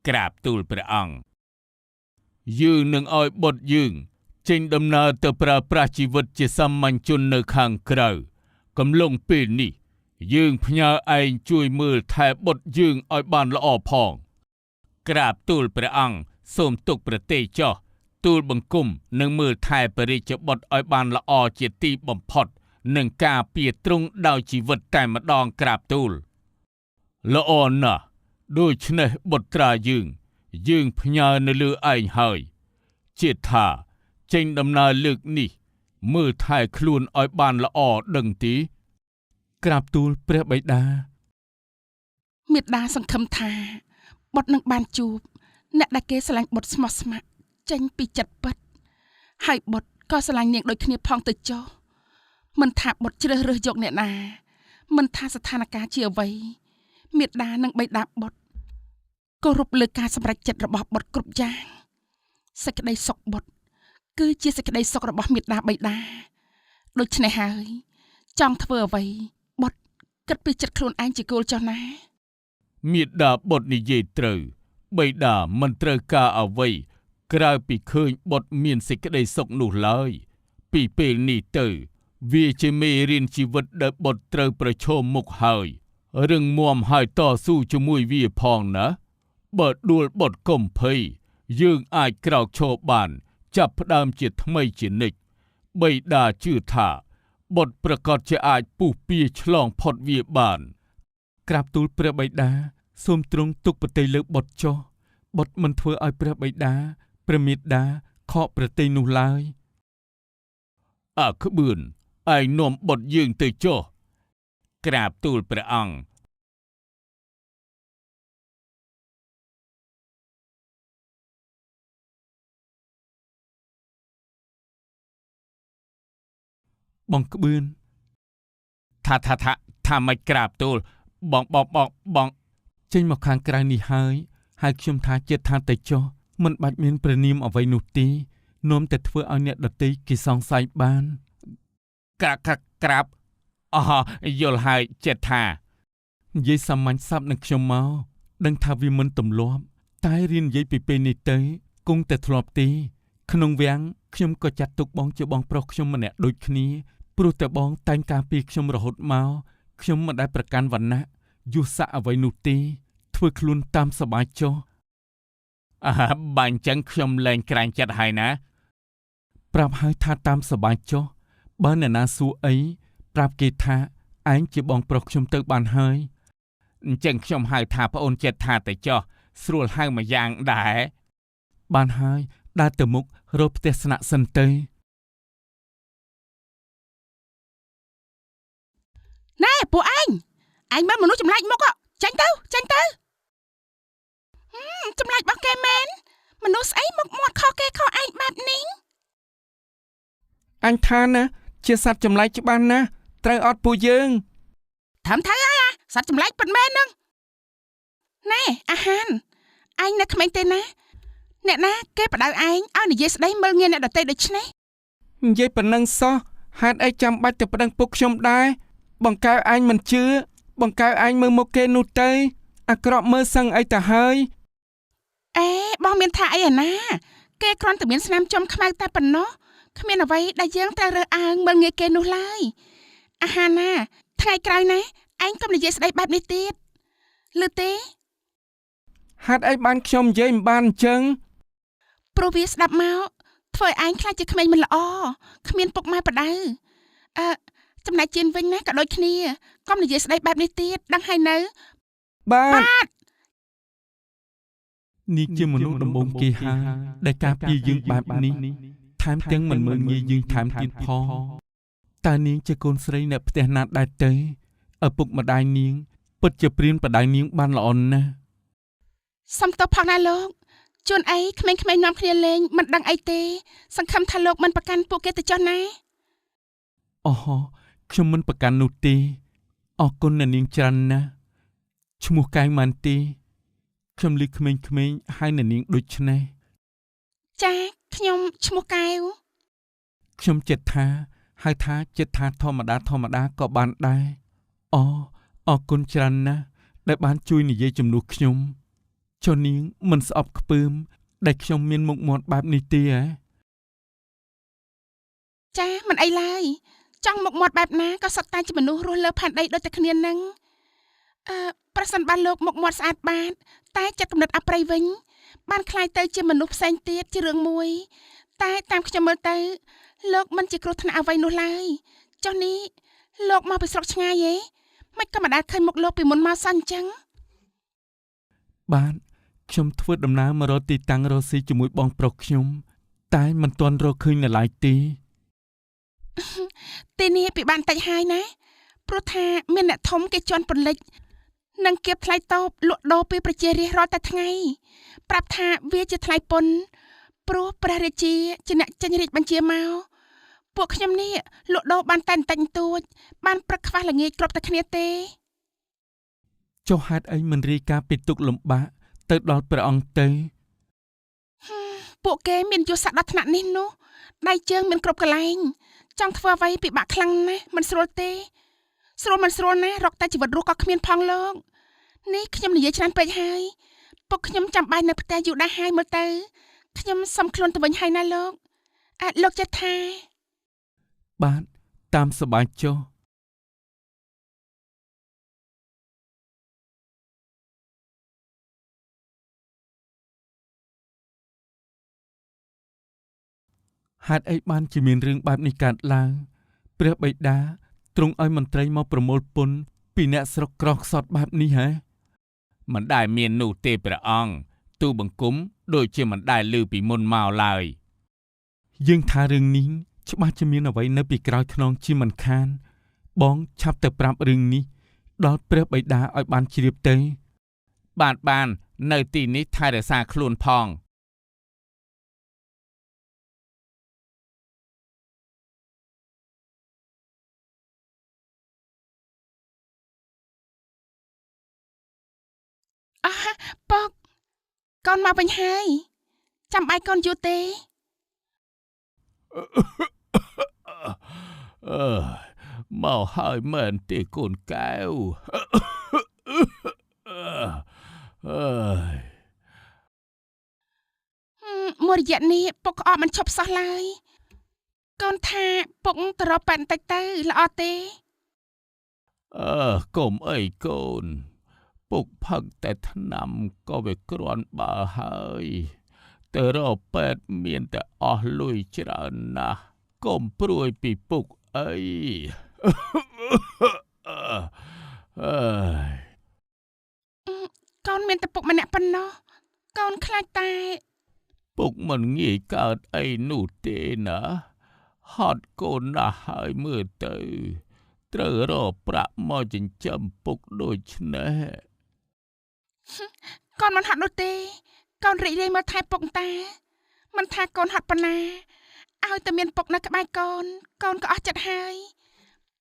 ក្រាបទូលព្រះអង្គយើងនឹងឲ្យបុត្រយើងចេញដំណើរទៅប្រើប្រាស់ជីវិតជាសាមញ្ញជននៅខាងក្រៅ កំឡុងពេលនេះ យើងផ្ញើឯងជួយមើលថែបុត្រយើងឲ្យបានល្អផង ក្រាបទូលព្រះអង្គសូមទុកប្រទេចុះទូលបង្គំនឹងមើលថែព្រះរាជបុត្រឲ្យបានល្អជាទីបំផុតនិងការពារទ្រង់ដោយជីវិតតែម្ដងក្រាបទូលល្អណាស់ដូច្នេះបុត្រាយើង យើងផ្ញើនៅលើឯងហើយជាថាចេញដំណើរលើកនេះ មើលថែខ្លួនឲ្យបានល្អដឹងទី ក្រាបទូលព្រះបិតា មេដាសង្ឃឹមថាបុត្រនឹងបានជួបអ្នកដែលគេស្រឡាញ់បុត្រស្មោះស្ម័គ្រចេញពីចិត្តពិតហើយបុត្រក៏ស្រឡាញ់នាងដូចគ្នាផងទៅចុះមិនថាបុត្រជ្រើសរើសយកអ្នកណាមិនថាស្ថានភាពជាអ្វីមេដានិងបិតាបុត្រគោរពលើការសម្រេចចិត្តរបស់បុត្រគ្រប់យ៉ាងសេចក្តីសុខបុត្រគឺជាសេចក្តីសុខរបស់មេដាបិតាដូច្នេះហើយចង់ធ្វើអ្វីបុត្រគិតពីចិត្តខ្លួនឯងជាគោលចុះណាមេដាបុត្រនិយាយត្រូវបិតាមិនត្រូវការអ្វីក្រៅពីឃើញបុត្រមានសេចក្តីសុខនោះឡើយពីពេលនេះទៅវាជាមេរៀនជីវិតដែលបុត្រត្រូវប្រឈមមុខហើយរឹងមាំហើយតស៊ូជាមួយវាផងណាបើដួលបុត្រកុំភ័យយើងអាចក្រោកឈរបានចាប់ផ្ដើមជាថ្មីជានិច្ចបិតាជឿថាបុត្រប្រកាសជាអាចពុះពៀឆ្លងផុតវាបានក្រាបទូលព្រះបិតាសូមទ្រង់ទុកប្រតិលើបុត្រចុះបុត្រមិនធ្វើឲ្យព្រះបិតាព្រះមេដាខកប្រតិនោះឡើយអាក្បឿនឯងនាំបុត្រយើងទៅចុះក្រាបទូលព្រះអង្គបងក្បឿនថាថាថាថាមិនក្រាបទូលបងបងបងបងចេញមកខាងក្រៅនេះហើយហើយខ្ញុំថាចិត្តថាទៅចុះមិនបាច់មានព្រះនាមអ្វីនោះទេនាំតែធ្វើឲ្យអ្នកដទៃគេសង្ស័យបានក្រាបក្រាបអស់យល់ហើយចិត្តថានិយាយសាមញ្ញសាប់នឹងខ្ញុំមកដឹងថាវាមិនទម្លាប់តែរៀននិយាយពីពេលនេះទៅគង់តែធ្លាប់ទេក្នុងវាំងខ្ញុំក៏ចាត់ទុកបងជាបងប្រុសខ្ញុំម្នាក់ដូចគ្នាព្រោះតែបងតែងការពារខ្ញុំរហូតមកខ្ញុំមិនដែលប្រកាន់វណ្ណៈយុស័កអ្វីនោះទេធ្វើខ្លួនតាមសប្បាយចុះអើបើអញ្ចឹងខ្ញុំលែងក្រែងចិត្តហើយណាប្រាប់ហើយថាតាមសប្បាយចុះបើអ្នកណាសួរអីប្រាប់គេថាឯងជាបងប្រុសខ្ញុំទៅបានហើយអញ្ចឹងខ្ញុំហៅថាប្អូនចិត្តថាទៅចុះស្រួលហៅមួយយ៉ាងដែរបានហើយដើរទៅមុខរកផ្ទះស្នាក់សិនទៅ ណែពួកឯងឯងមើលមនុស្សចម្លែកមុខចេញទៅចេញទៅចម្លែករបស់គេមែនមនុស្សស្អីមុខមាត់ខុសគេខុសឯងបែបនេះ អញថាណាជាសត្វចម្លែកច្បាស់ណាស់ត្រូវអត់ពួកយើង ថែមថៅហើយសត្វចម្លែកពិតមែនហ្នឹងណែអាហានឯងនៅក្មេងទេណាអ្នកណាគេបដៅឯងឲ្យនិយាយស្ដីមើលងាយអ្នកដទៃដូច្នេះ និយាយប៉ុណ្ណឹងសោះហេតុអីចាំបាច់ទៅប្តឹងពុកខ្ញុំដែរបង្កើឯងមិនជឿបង្កើឯងមើលមុខគេនោះទៅអាក្រក់មើលសឹងអីទៅហើយ អេបងមានថាអីអាណាគេគ្រាន់តែមានស្នាមចំខ្មៅតែប៉ុណ្ណោះគ្មានអ្វីដែលយើងត្រូវរើសអើងមើលងាយគេនោះឡើយអាហារណាថ្ងៃក្រោយណាឯងកុំនិយាយស្ដីបែបនេះទៀតឮទេ ហេតុអីបានខ្ញុំនិយាយមិនបានអញ្ចឹង ព្រោះវាស្ដាប់មកធ្វើឲ្យឯងខ្លាចជាក្មេងមិនល្អគ្មានពុកម៉ែបដៅអឺចំណែកជៀនវិញណាក៏ដូចគ្នាកុំនិយាយស្ដីបែបនេះទៀតដឹងហើយនៅ បាទ នេះជាមនុស្សដំបូងគេហើយដែលការពារយើងបែបនេះថែមទាំងមិនមើលងាយយើងថែមទៀតផងតើនាងជាកូនស្រីអ្នកផ្ទះណាដែរទៅឪពុកម្ដាយនាងពិតជាព្រានបដៅនាងបានល្អណាស់ សំទោសផងណាលោកជួនអីក្មេងៗនាំគ្នាលេងមិនដឹងអីទេសង្ឃឹមថាលោកមិនប្រកាន់ពួកគេទៅចុះណា អូខ្ញុំមិនប្រកាន់នោះទេអរគុណអ្នកនាងច្រើនណាស់ឈ្មោះកែងម៉ាន់ទេខ្ញុំលឺក្មេងៗហៅអ្នកនាងដូចនេះ ចាខ្ញុំឈ្មោះកែវ ខ្ញុំចិត្តថាហៅថាចិត្តថាធម្មតាធម្មតាក៏បានដែរអូអរគុណច្រើនណាស់ដែលបានជួយនិយាយជំនួសខ្ញុំចុះនាងមិនស្អប់ខ្ពើមដែលខ្ញុំមានមុខមាត់បែបនេះទេហ៎ ចាមិនអីឡើយ ចង់មុខមាត់បែបណាក៏សុទ្ធតែជាមនុស្សរស់លើផែនដីដូចតែគ្នានឹងអឺប្រសិនបានលោកមុខមាត់ស្អាតបាតតែចិត្តគំនិតអប្រិយវិញបានคล้ายទៅជាមនុស្សផ្សេងទៀតជារឿងមួយតែតាមខ្ញុំមើលទៅលោកមិនជាគ្រោះថ្នាក់អ្វីនោះឡើយចុះនេះលោកមកពីស្រុកឆ្ងាយហេមិនក៏មិនដែលឃើញមុខលោកពីមុនមកសោះអញ្ចឹង បាទខ្ញុំធ្វើដំណើរមករកទីតាំងរកស៊ីជាមួយបងប្រុសខ្ញុំតែមិនទាន់រកឃើញនៅឡើយទេ ទីនេះពិបាកបន្តិចហើយណាព្រោះថាមានអ្នកធំគេជន់ពន្លិចនិងគៀបថ្លៃតូបលក់ដូរពីប្រជារាស្ត្ររាល់តែថ្ងៃប្រាប់ថាវាជាថ្លៃពន្ធព្រោះព្រះរាជាជាអ្នកចេញរាជបញ្ជាមកពួកខ្ញុំនេះលក់ដូរបានតែបន្តិចបន្តួចបានព្រឹកខ្វះល្ងាចគ្រប់តែគ្នាទេ ចុះហេតុអីមិនរាយការណ៍ពីទុក្ខលំបាកទៅដល់ព្រះអង្គទៅ ពួកគេមានយុទ្ធសាស្ត្រដល់ថ្នាក់នេះនោះដៃជើងមានគ្រប់កន្លែងចង់ធ្វើអ្វីពិបាកខ្លាំងណាស់មិនស្រួលទេស្រួលមិនស្រួលណាស់រកតែជីវិតរស់ក៏គ្មានផងលោកនេះខ្ញុំនិយាយច្រើនពេកហើយពួកខ្ញុំចាំបាយនៅផ្ទះយូរដែរហើយមើលទៅខ្ញុំសុំខ្លួនទៅវិញហើយណាលោកអាចលោកចេះថា បាទតាមសប្បាយចុះហេតុអីបានជាមានរឿងបែបនេះកើតឡើងព្រះបិតាទ្រង់ឲ្យមន្ត្រីមកប្រមូលពន្ធពីអ្នកស្រុកក្រខ្សត់បែបនេះហ៎ មិនដែលមាននោះទេព្រះអង្គទូបង្គំដូចជាមិនដែលឮពីមុនមកឡើយ យើងថារឿងនេះច្បាស់ជាមានអ្វីនៅពីក្រោយខ្នងជាមិនខាន បងឆាប់ទៅប្រាប់រឿងនេះដល់ព្រះបិតាឲ្យបានជ្រាបទៅ បាទបាននៅទីនេះថែរក្សាខ្លួនផង អះប៉ុកកូនមកវិញហើយចាំបាយកូនយូរទេ អើមកហើយមែនទេកូនកែវអើយ មួយរយៈនេះពុកក្អកមិនឈប់សោះឡើយកូនថាពុកទៅរកប៉ែតបន្តិចទៅល្អទេ អើកុំអីកូនពុកផឹកតែថ្នាំក៏វាគ្រាន់បើហើយទៅរកពេទ្យមានតែអស់លុយច្រើនណាស់កុំព្រួយពីពុកអីអើយក ូនមានតែពុកម្នាក់ប៉ុណ្ណោះកូនខ្លាចតែ ពុកមិនងាយកើតអីនោះទេណាហត់កូនណាស់ហើយមើលទៅត្រូវរកប្រាក់មកចិញ្ចឹមពុកដូចនេះ កូនមិនហត់នោះទេកូនរីករាយមើលថែពុកតាមិនថាកូនហត់ប៉ុណ្ណាឲ្យតែមានពុកនៅក្បែរកូនកូនក៏អស់ចិត្តហើយ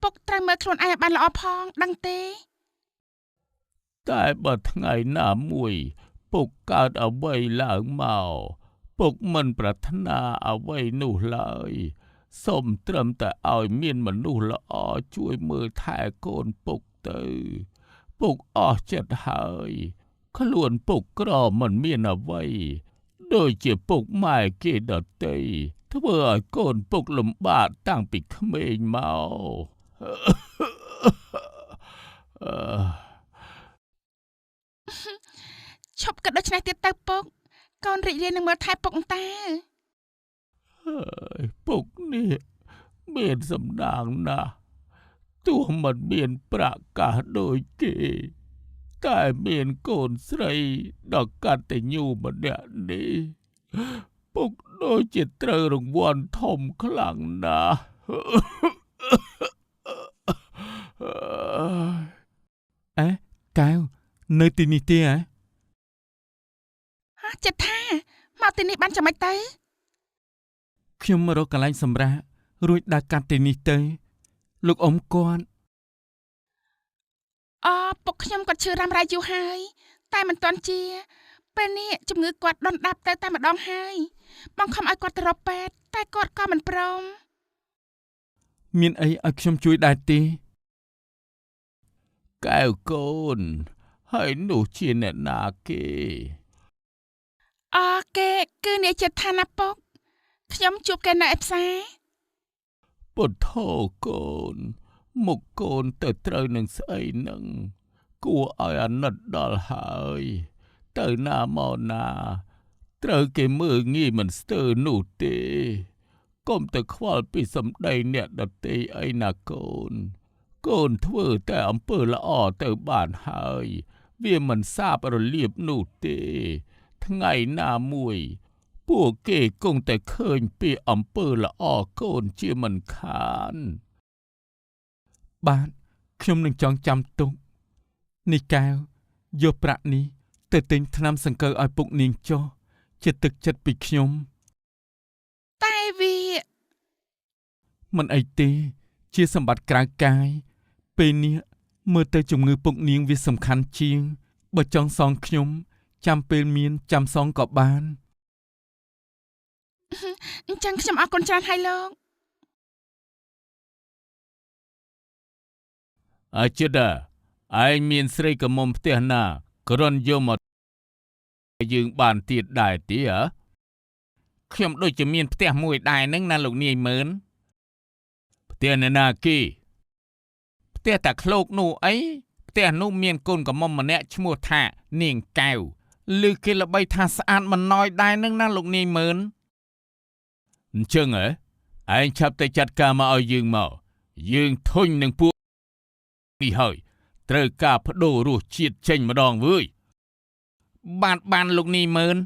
ពុកត្រូវមើលខ្លួនឯងឲ្យបានល្អផងដឹងទេ តែបើថ្ងៃណាមួយពុកកើតអ្វីឡើងមកពុកមិនប្រាថ្នាអ្វីនោះឡើយសូមត្រឹមតែឲ្យមានមនុស្សល្អជួយមើលថែកូនពុកទៅពុកអស់ចិត្តហើយខ្លួនពុកក្រមិនមានអ្វីដូចជាពុកម៉ែគេដទៃធ្វើឲ្យកូនពុកលំបាកតាំងពីក្មេងមក ឈប់គិតដូច្នេះទៀតទៅពុកកូនរីករាយនឹងមើលថែពុកតា ហើយពុកនេះមានសំណាងណាស់ទោះមិនមានប្រាក់កាសដូចគេតែមានកូនស្រីដ៏កតញ្ញូម្នាក់នេះពុកដូចជាត្រូវរង្វាន់ធំខ្លាំងណាស់ អេកែវនៅទីនេះទេហ៎ ហ៎ចិត្តថាមកទីនេះបានចាំម៉េចទៅ ខ្ញុំមករកកន្លែងសម្រាករួចដើរកាត់ទីនេះទៅលោកអ៊ំគាត់ អពុកខ្ញុំគាត់ឈឺរ៉ាំរ៉ៃយូរហើយតែមិនទាន់ជាពេលនេះជំងឺគាត់ដុនដាបទៅតែម្ដងហើយបង្ខំឲ្យគាត់ទៅរកពេទ្យតែគាត់ក៏មិនព្រម មានអីឲ្យខ្ញុំជួយដែរទេ កែវកូនហើយនោះជាអ្នកណាគេ អគេគឺនាយចិត្តថាណាពុកខ្ញុំជួបគេនៅឯផ្សារ ពុទ្ធោកូនមុខកូនទៅត្រូវនឹងស្អីនឹងគួរឲ្យអាណិតដល់ហើយទៅណាមកណាត្រូវគេមើលងាយមិនស្ទើរនោះទេកុំទៅខ្វល់ពីសម្ដីអ្នកដទៃអីណាកូនកូនធ្វើតែអំពើល្អទៅបានហើយវាមិនសាបរលាបនោះទេថ្ងៃណាមួយពួកគេគង់តែឃើញពីអំពើល្អកូនជាមិនខានបាទខ្ញុំនឹងចងចាំទុកនេះកែវយកប្រាក់នេះទៅទិញថ្នាំសង្កូវឲ្យពុកនាងចុះជាទឹកចិត្តពីខ្ញុំតែវាមិនអីទេជាសម្បត្តិក្រៅកាយពេលនេះមើលទៅជំងឺពុកនាងវាសំខាន់ជាងបើចង់សងខ្ញុំចាំពេលមានចាំសងក៏បានអញ្ចឹងខ្ញុំអរគុណច្រើនហើយលោកអាចិតឯងមានស្រីក្រមុំផ្ទះណាគ្រាន់យកមកយើងបានទៀតដែរទេហ៎ខ្ញុំដូចជាមានផ្ទះមួយដែរនឹងណាលោកនាយម៉ឺនផ្ទះនរណាគេផ្ទះតាឃ្លោកនោះអីផ្ទះនោះមានកូនក្រមុំម្នាក់ឈ្មោះថានាងកែវឮគេល្បីថាស្អាតមិនណយដែរនឹងណាលោកនាយម៉ឺនអញ្ចឹងហ៎ឯងឆាប់ទៅចាត់ការមកឲ្យយើងមកយើងធុញនឹងពួកនេះហើយត្រូវការបដូររសជាតិចេញម្ដងវើយបានលោកនាយម៉ឺន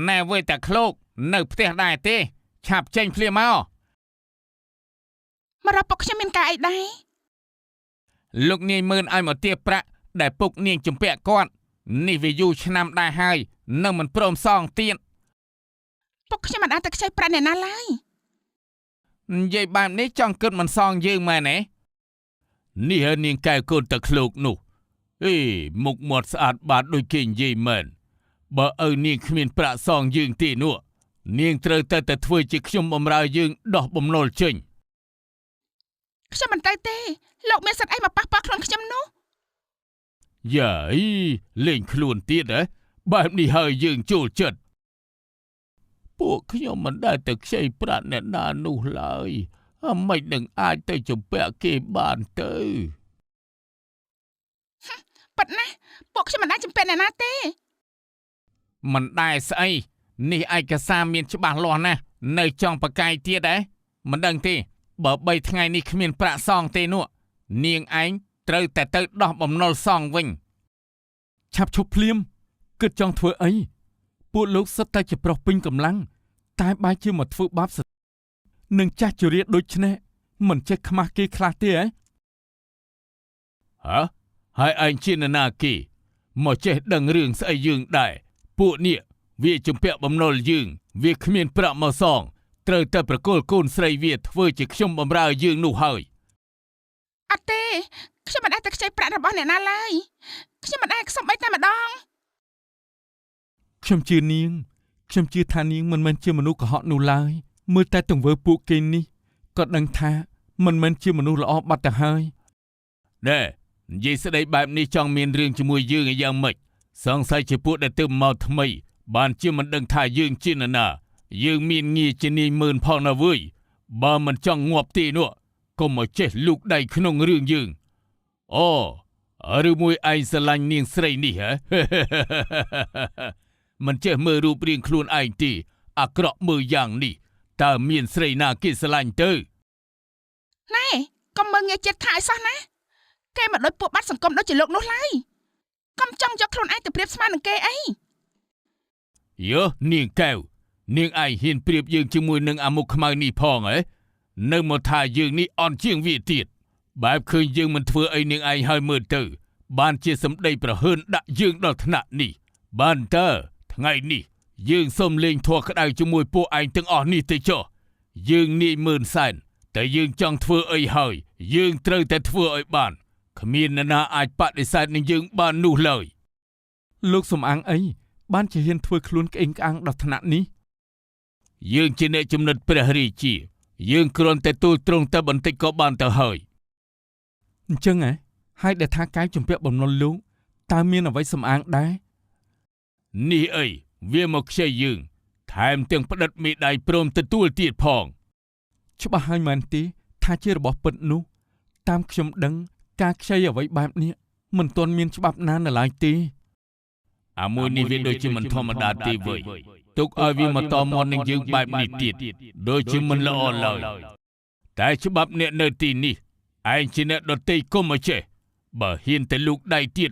ណែវើយតាឃ្លោកនៅផ្ទះដែរទេឆាប់ចេញភ្លាមមកមករកពុកខ្ញុំមានការអីដែរលោកនាយម៉ឺនឲ្យមកទាប្រាក់ដែលពុកនាងជំពាក់គាត់នេះវាយូរឆ្នាំដែរហើយនៅមិនព្រមសងទៀតពុកខ្ញុំមិនអាចទៅខ្ចីប្រាក់អ្នកណាឡើយនិយាយបែបនេះចង់គិតមិនសងយើងមែនទេនេះហើយនាងកែវកូនតាឃ្លោកនោះអេមុខមាត់ស្អាតបាតដូចគេនិយាយមែនបើឪនាងគ្មានប្រាក់សងយើងទេនោះនាងត្រូវតែធ្វើជាខ្ញុំបំរើយើងដោះបំណុលចេញខ្ញុំមិនទៅទេលោកមានសិទ្ធិអីមកប៉ះពាល់ខ្លួនខ្ញុំនោះយាយលេងខ្លួនទៀតហ៎បែបនេះហើយយើងចូលចិត្តពួកខ្ញុំមិនដែលទៅខ្ចីប្រាក់អ្នកណានោះឡើយមិននឹងអាចទៅជំពាក់គេបានទៅប៉ិតណាពួកខ្ញុំមិនដែលជំពាក់អ្នកណាទេមិនដែលស្អីនេះឯកសារមានច្បាស់លាស់ណាស់នៅចង់ប្រកែកទៀតហ៎មិនដឹងទេបើ3ថ្ងៃនេះគ្មានប្រាក់សងទេនោះនាងឯងត្រូវតែទៅដោះបំណុលសងវិញឆាប់ឈប់ភ្លាមគិតចង់ធ្វើអីពួកលោកសុទ្ធតែជាប្រុសពេញកម្លាំងតែបែរជាមកធ្វើបាបសនឹងចាស់ជរាដូចនេះមិនចេះខ្មាស់គេខ្លះទេហ៎ហ៎ហើយឯងជានរណាគេមកចេះដឹងរឿងស្អីយើងដែរពួកនេះវាជំពាក់បំណុលយើងវាគ្មានប្រាក់មកសងត្រូវតែប្រគល់កូនស្រីវាធ្វើជាខ្ញុំបំរើយើងនោះហើយអត់ទេខ្ញុំមិនអាចទៅខ្ចីប្រាក់របស់អ្នកណាឡើយខ្ញុំមិនអាចសំបីតែម្ដងខ្ញុំជឿនាងខ្ញុំជឿថានាងមិនមែនជាមនុស្សកុហកនោះឡើយមើលតែទង្វើពួកគេនេះក៏ដឹងថាមិនមែនជាមនុស្សល្អបាត់ទៅហើយណែនិយាយស្ដីបែបនេះចង់មានរឿងជាមួយយើងឯយ៉ាងម៉េចសង្ស័យជាពួកដែលទើបមកថ្មីបានជាមិនដឹងថាយើងជានរណាយើងមានងារជានាយម៉ឺនផងណាវើយបើមិនចង់ងាប់ទេនោះកុំមកចេះលូកដៃក្នុងរឿងយើងអូឬមួយឯងស្រឡាញ់នាងស្រីនេះហ៎ មិនចេះមើលរូបរាងខ្លួនឯងទេអាក្រក់មើលយ៉ាងនេះតើមានស្រីណាគេស្រឡាញ់ទៅណែកុំមើលងាយចិត្តថាឲ្យសោះណាគេមិនដូចពួកបាត់សង្គមដូចជាលោកនោះឡើយកុំចង់យកខ្លួនឯងទៅប្រៀបស្មើនឹងគេអីយោនាងកែវនាងឯងហ៊ានប្រៀបយើងជាមួយនឹងអាមុខខ្មៅនេះផងហ៎នៅមកថាយើងនេះអន់ជាងវាទៀតបែបឃើញយើងមិនធ្វើអីនាងឯងហើយមើលទៅបានជាសម្ដីប្រហើនដាក់យើងដល់ថ្នាក់នេះបានតើថ្ងៃនេះយើងសូមលេងធัวក្តៅជាមួយពួកឯងទាំងអស់នេះទៅចុះយើងនាយម៉ឺនសែនតែយើងចង់ធ្វើអីហើយយើងត្រូវតែធ្វើឲ្យបានគ្មាននរណាអាចបដិសេធនឹងយើងបាននោះឡើយលោកសំអាងអីបានជាហ៊ានធ្វើខ្លួនក្អេងក្អាងដល់ថ្នាក់នេះយើងជាអ្នកចំណិតព្រះរាជាយើងគ្រាន់តែទូលត្រង់តែបន្តិចក៏បានទៅហើយអញ្ចឹងហ៎ហើយដែលថាកែវជំពាក់បំណុលលោកតើមានអ្វីសំអាងដែរ នេះអី វាមកខ្ចីយើងថែមទាំងផ្តិតមេដៃព្រមទទួលទៀតផង ច្បាស់ហើយមែនទេថាជារបស់ពិតនោះតាមខ្ញុំដឹងការខ្ចីអ្វីបែបនេះមិនទាន់មានច្បាប់ណានៅឡើយទេ អាមួយនេះវាដូចជាមិនធម្មតាទេវើយទុកឲ្យវាមកតមាត់នឹងយើងបែបនេះទៀតដូចជាមិនល្អឡើយតែច្បាប់អ្នកនៅទីនេះឯងជាអ្នកដទៃកុំឲ្យចេះបើហ៊ានតែលូកដៃទៀត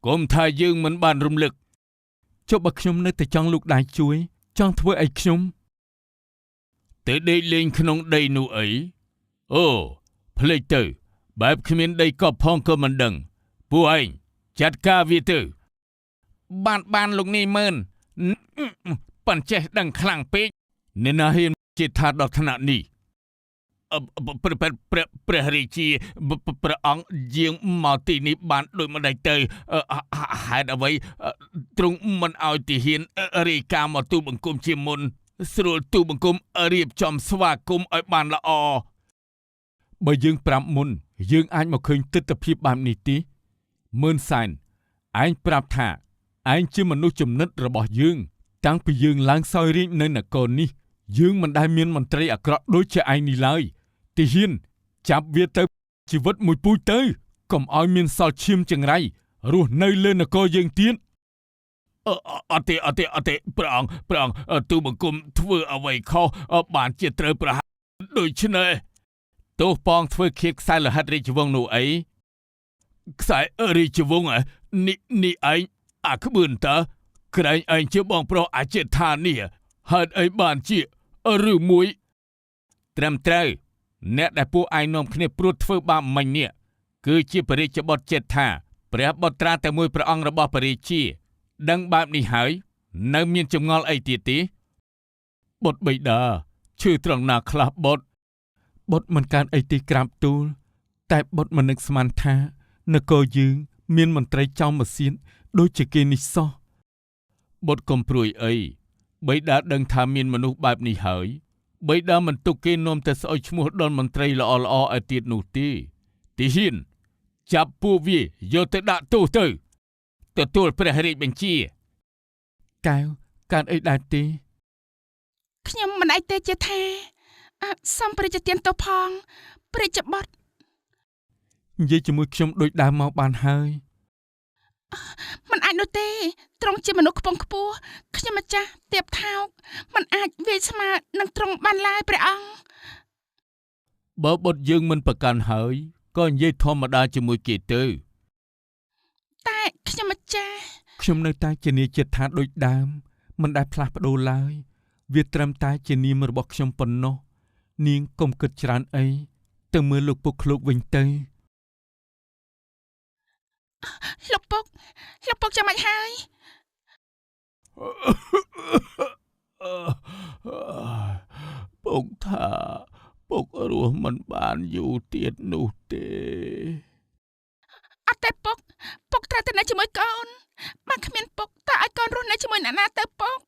កុំថាយើងមិនបានរំលឹក ចុះបើខ្ញុំនៅតែចង់លូកដៃជួយចង់ធ្វើអីខ្ញុំ ទៅដេកលេងក្នុងដីនោះអីអូភ្លេចទៅបែបគ្មានដីកប់ផងក៏មិនដឹងពួកឯងចាត់ការវាទៅបានលោកនេះមើនប៉ិនចេះដឹងខ្លាំងពេកអ្នកណាហ៊ានជាថាដល់ថ្នាក់នេះព្រះរាជាព្រះអង្គយាងមកទីនេះបានដូចម្ដេចទៅហេតុអ្វីទ្រង់មិនឲ្យទាហានរាយការណ៍មកទូលបង្គំជាមុនស្រួលទូលបង្គំរៀបចំស្វាគមន៍ឲ្យបានល្អ បើយើងប្រាប់មុនយើងអាចមកឃើញទិដ្ឋភាពបែបនេះទេម៉ឺនសែនឯងប្រាប់ថាឯងជាមនុស្សចំណិតរបស់យើងតាំងពីយើងឡើងសោយរាជ្យនៅនគរនេះយើងមិនដែលមានមន្ត្រីអាក្រក់ដូចជាឯងនេះឡើយទាហានចាប់វាទៅជីវិតមួយពូជទៅកុំឲ្យមានសល់ឈាមចង្រៃរស់នៅលើនគរយើងទៀត អត់ទេព្រះអង្គទូលបង្គំធ្វើអ្វីខុសបានជាត្រូវប្រហារដូច្នេះទោះប៉ងធ្វើឃាតខ្សែលោហិតរាជវង្សនោះអីខ្សែរាជវង្សនេះឯងអាក្បឿនតើក្រែងឯងជាបងប្រុសអាចេដ្ឋានេះហេតុអីបានជាឬមួយត្រឹមត្រូវអ្នកដែលពួកឯងនាំគ្នាព្រួតធ្វើបាបមិញនេះគឺជាព្រះរាជបុត្រចេដ្ឋាព្រះបុត្រាតែមួយព្រះអង្គរបស់ព្រះរាជាដឹងបែបនេះហើយនៅមានចម្ងល់អីទៀតទេបុត្របិតាឈឺត្រង់ណាខ្លះបុត្រមិនកើតអីទេក្រាបទូលតែបុត្រមិននឹកស្មានថានគរយើងមានមន្ត្រីចោមម៉ាស៊ីនដូចជាគេនេះសោះ បុត្រកុំព្រួយអីបិតាដឹងថាមានមនុស្សបែបនេះហើយបិតាមិនទុកគេនាំតែស្អុយឈ្មោះដល់មន្ត្រីល្អៗឲ្យទៀតនោះទេទាហានចាប់ពួកវាយកទៅដាក់ទោសទៅទទួលព្រះរាជបញ្ជា កែវកើតអីដែរទេ ខ្ញុំមិនអីទេជាថាសូមព្រះរាជទានទោសផងព្រះរាជបុត្រ និយាយជាមួយខ្ញុំដូចដើមមកបានហើយ មិនអាចនោះទេទ្រង់ជាមនុស្សខ្ពង់ខ្ពស់ខ្ញុំម្ចាស់ទៀបថោកមិនអាចវាយស្មើនឹងទ្រង់បានឡើយព្រះអង្គ បើបុត្រយើងមិនប្រកាន់ហើយក៏និយាយធម្មតាជាមួយគេទៅ តែខ្ញុំម្ចាស់ ខ្ញុំនៅតែជានាយចិត្តថាដូចដើមមិនដែលផ្លាស់ប្ដូរឡើយវាត្រឹមតែជានាមរបស់ខ្ញុំប៉ុណ្ណោះនាងកុំគិតច្រើនអីទៅមើលលោកពុកឃ្លោកវិញទៅ លោកពុកចាំមិនហើយ ពុកថាពុករស់មិនបានយូរទៀតនោះទេ អត់ទេពុកត្រូវតែនៅជាមួយកូនបើគ្មានពុកតើឲ្យកូនរស់នៅជាមួយអ្នកណាទៅពុក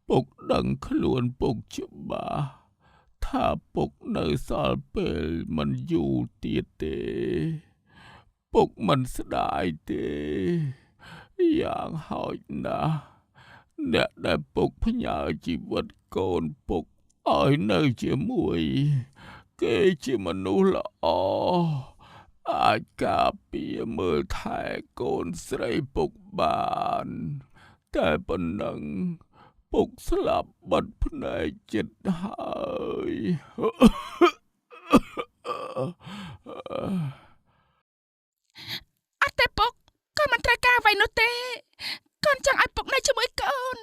ពុកដឹងខ្លួនពុកច្បាស់ថាពុកនៅសល់ពេលមិនយូរទៀតទេពុកមិនស្ដាយទេយ៉ាងហោចណាស់អ្នកដែលពុកផ្ញើជីវិតកូនពុកឲ្យនៅជាមួយគេជាមនុស្សល្អអាចការពារមើលថែកូនស្រីពុកបានតែប៉ុណ្ណឹងពុកស្លាប់បាត់ភ្នែកចិត្តហើយ អត់ទេពុកកូនមិនត្រូវការអ្វីនោះទេកូនចង់ឲ្យពុកនៅជាមួយកូន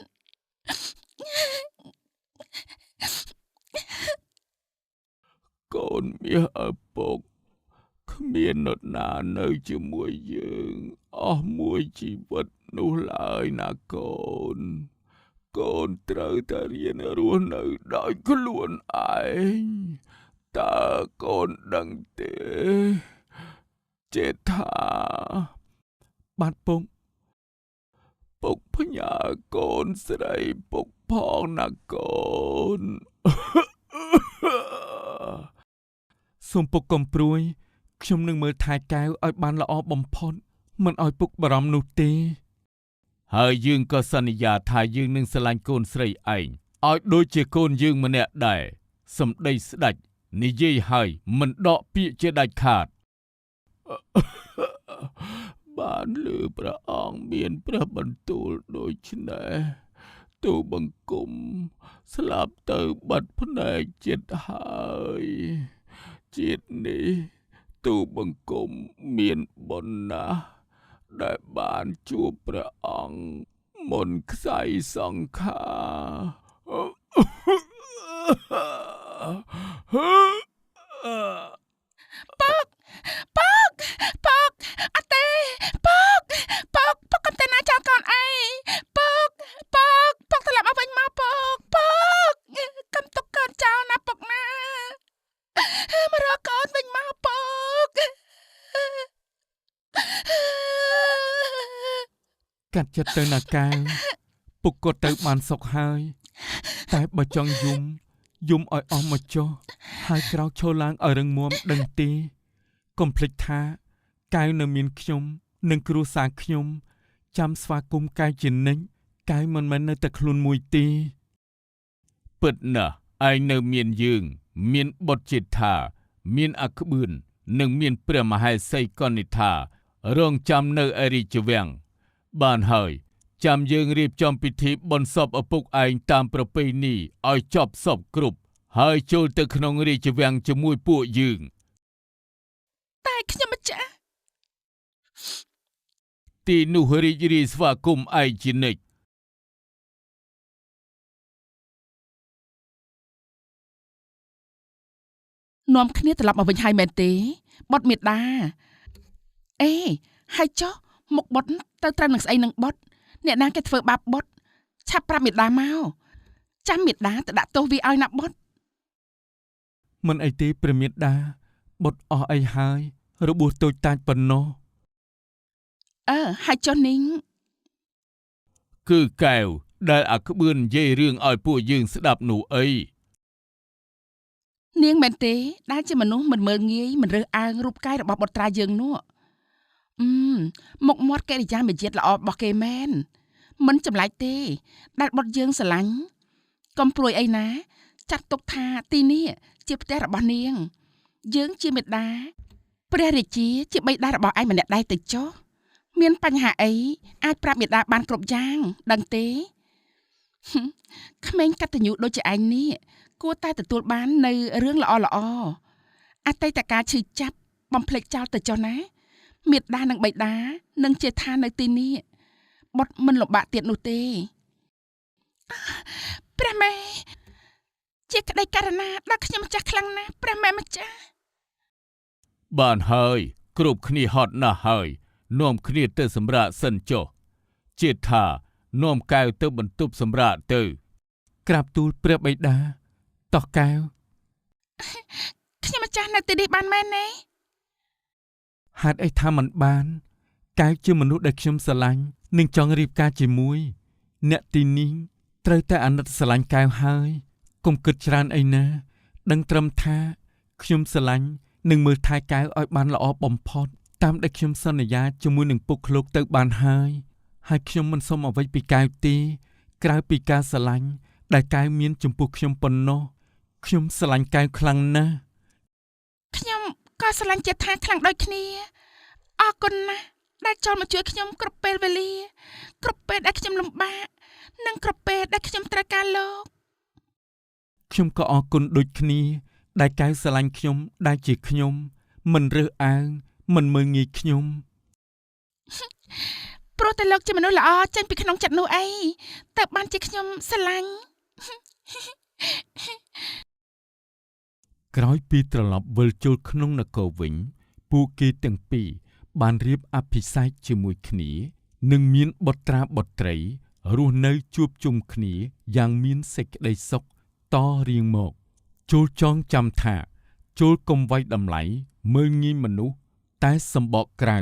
ក ូនមាសឪពុកគ្មាននរណានៅជាមួយយើងអស់មួយជីវិតនោះឡើយណាកូនកូនត្រូវតែរៀនរស់នៅដោយខ្លួនឯងតើកូនដឹងទេចេដ្ឋា បាទពុក ពុកផ្ញើកូនស្រីពុកផងណាកូន សូមពុកកុំព្រួយខ្ញុំនឹងមើលថែកែវឲ្យបានល្អបំផុតមិនឲ្យពុកបារម្ភនោះទេ ហើយយើងក៏សន្យាថាយើងនឹងស្រឡាញ់កូនស្រីឯងឲ្យដូចជាកូនយើងម្នាក់ដែរសម្ដីស្ដេចនិយាយហើយមិនដកពាក្យជាដាច់ខាតបានឮព្រះអង្គមានព្រះបន្ទូលដូច្នេះទូបង្គំស្លាប់ទៅបាត់ភ្នែកចិត្តហើយជាតិនេះទូបង្គំមានបុណ្យណាស់ដែលបានជួបព្រះអង្គមុនខ្សែសង្ខារ ពកពកពកអត់ទេពកពកពកកុំទៅណាចោលកូនអីពកពកពកត្រឡប់មកវិញមកពកពកកុំទុកកូនចោលណាពកណាមករកកូនវិញមកពក កាត់ចិត្តទៅណាកែវពុកគាត់ទៅបានសុខហើយតែបើចង់យំយំឲ្យអស់មកចុះហើយក្រោកឈរឡើងឲ្យរឹងមាំដឹងទេកុំភ្លេចថាកែវនៅមានខ្ញុំនិងគ្រួសារខ្ញុំចាំស្វាគមន៍កែវជានិច្ចកែវមិនមែននៅតែខ្លួនមួយទេ ពិតណាស់ឯងនៅមានយើង មានបុត្រជេដ្ឋាមានអាក្បឿននិងមានព្រះមហេសីកនិដ្ឋារងចាំនៅឯរាជវាំងបានហើយចាំយើងរៀបចំពិធីបុណ្យសពឪពុកឯងតាមប្រពៃណីឲ្យចប់សពគ្រប់ហើយចូលទៅក្នុងរាជវាំងជាមួយពួកយើង តែខ្ញុំម្ចាស់ ទីនោះរីករាយស្វាគមន៍ឯងជានិច្ច នាំគ្នាត្រឡប់មកវិញហើយមែនទេបុត្រមេដាអេហើយចុះមុខបុត្រទៅត្រូវនឹងស្អីនឹងបុត្រអ្នកណាគេធ្វើបាបបុត្រឆាប់ប្រាប់មេដាមកចាំមេដាទៅដាក់ទោសវាឲ្យណាបុត្រ មិនអីទេព្រះមេដាបុត្រអស់អីហើយរបួសតូចតាចប៉ុណ្ណោះ អឺហើយចុះនាង គឺកែវដែលអាក្បឿននិយាយរឿងឲ្យពួកយើងស្ដាប់នោះអី នាងមែនទេដែលជាមនុស្សមិនមើលងាយមិនរើសអើងរូបកាយរបស់បុត្រាយើងនោះអឺមុខមាត់កិរិយាមារយាទល្អរបស់គេមែនមិនចម្លែកទេ ដែលបុត្រយើងស្រឡាញ់កុំព្រួយអីណាចាត់ទុកថាទីនេះជាផ្ទះរបស់នាង យើងជាមេដាព្រះរាជាជាបិតារបស់ឯងម្នាក់ដែរទៅចុះមានបញ្ហាអីអាចប្រាប់មេដាបានគ្រប់យ៉ាងដឹងទេហឹមក្មេងកតញ្ញូដូចជាឯងនេះគួរតែទទួលបាននៅរឿងល្អល្អៗអតីតកាលឈឺចាប់បំភ្លេចចោលទៅចុះណាមេដានិងបិតានឹងជាឋាននៅទីនេះបុត្រមិនលំបាកទៀតនោះទេព្រះមេជាក្តីករណាដល់ខ្ញុំម្ចាស់ខ្លាំងណាស់ព្រះមេម្ចាស់ បានហើយគ្រប់គ្នាហត់ណាស់ហើយនាំគ្នាទៅសម្រាកសិនចុះជេដ្ឋានាំកែវទៅបន្ទប់សម្រាកទៅ ក្រាបទូលព្រះបិតាតោះកែវ ខ្ញុំម្ចាស់នៅទីនេះបានមែនទេ ហេតុអីថាមិនបានកែវជាមនុស្សដែលខ្ញុំស្រឡាញ់និងចង់រៀបការជាមួយ អ្នកទីនេះត្រូវតែអាណិតស្រឡាញ់កែវហើយកុំគិតច្រើនអីណា ដឹងត្រឹមថាខ្ញុំស្រឡាញ់និងមើលថែកែវឲ្យបានល្អបំផុតតាមដែលខ្ញុំសន្យាជាមួយនឹងពុកលោកទៅបានហើយហើយខ្ញុំមិនសុំអ្វីពីកែវទេក្រៅពីការស្រឡាញ់ដែលកែវមានចំពោះខ្ញុំប៉ុណ្ណោះខ្ញុំស្រឡាញ់កែវខ្លាំងណាស់ ខ្ញុំក៏ស្រឡាញ់ចិត្តថាខ្លាំងដូចគ្នាអរគុណណាស់ដែលចូលមកជួយខ្ញុំគ្រប់ពេលវេលាគ្រប់ពេលដែលខ្ញុំលំបាកនិងគ្រប់ពេលដែលខ្ញុំត្រូវការលោក ខ្ញុំក៏អរគុណដូចគ្នា ដែលកែវស្រឡាញ់ខ្ញុំដែលជាខ្ញុំ មិនរើសអើងមិនមើលងាយខ្ញុំ ព្រោះតែលោកជាមនុស្សល្អចេញពីក្នុងចិត្តនោះអីតើបានជាខ្ញុំស្រឡាញ់ ក្រោយពីត្រឡប់វិលចូលក្នុងនគរវិញ ពួកគេទាំងពីរបានរៀបអភិសេកជាមួយគ្នា និងមានបុត្រាបុត្រី រស់នៅជួបជុំគ្នាយ៉ាងមានសេចក្តីសុខតរៀងមក ចូលចងចាំថា ចូលកុំវាយតម្លៃមើលងាយមនុស្សតែសម្បកក្រៅ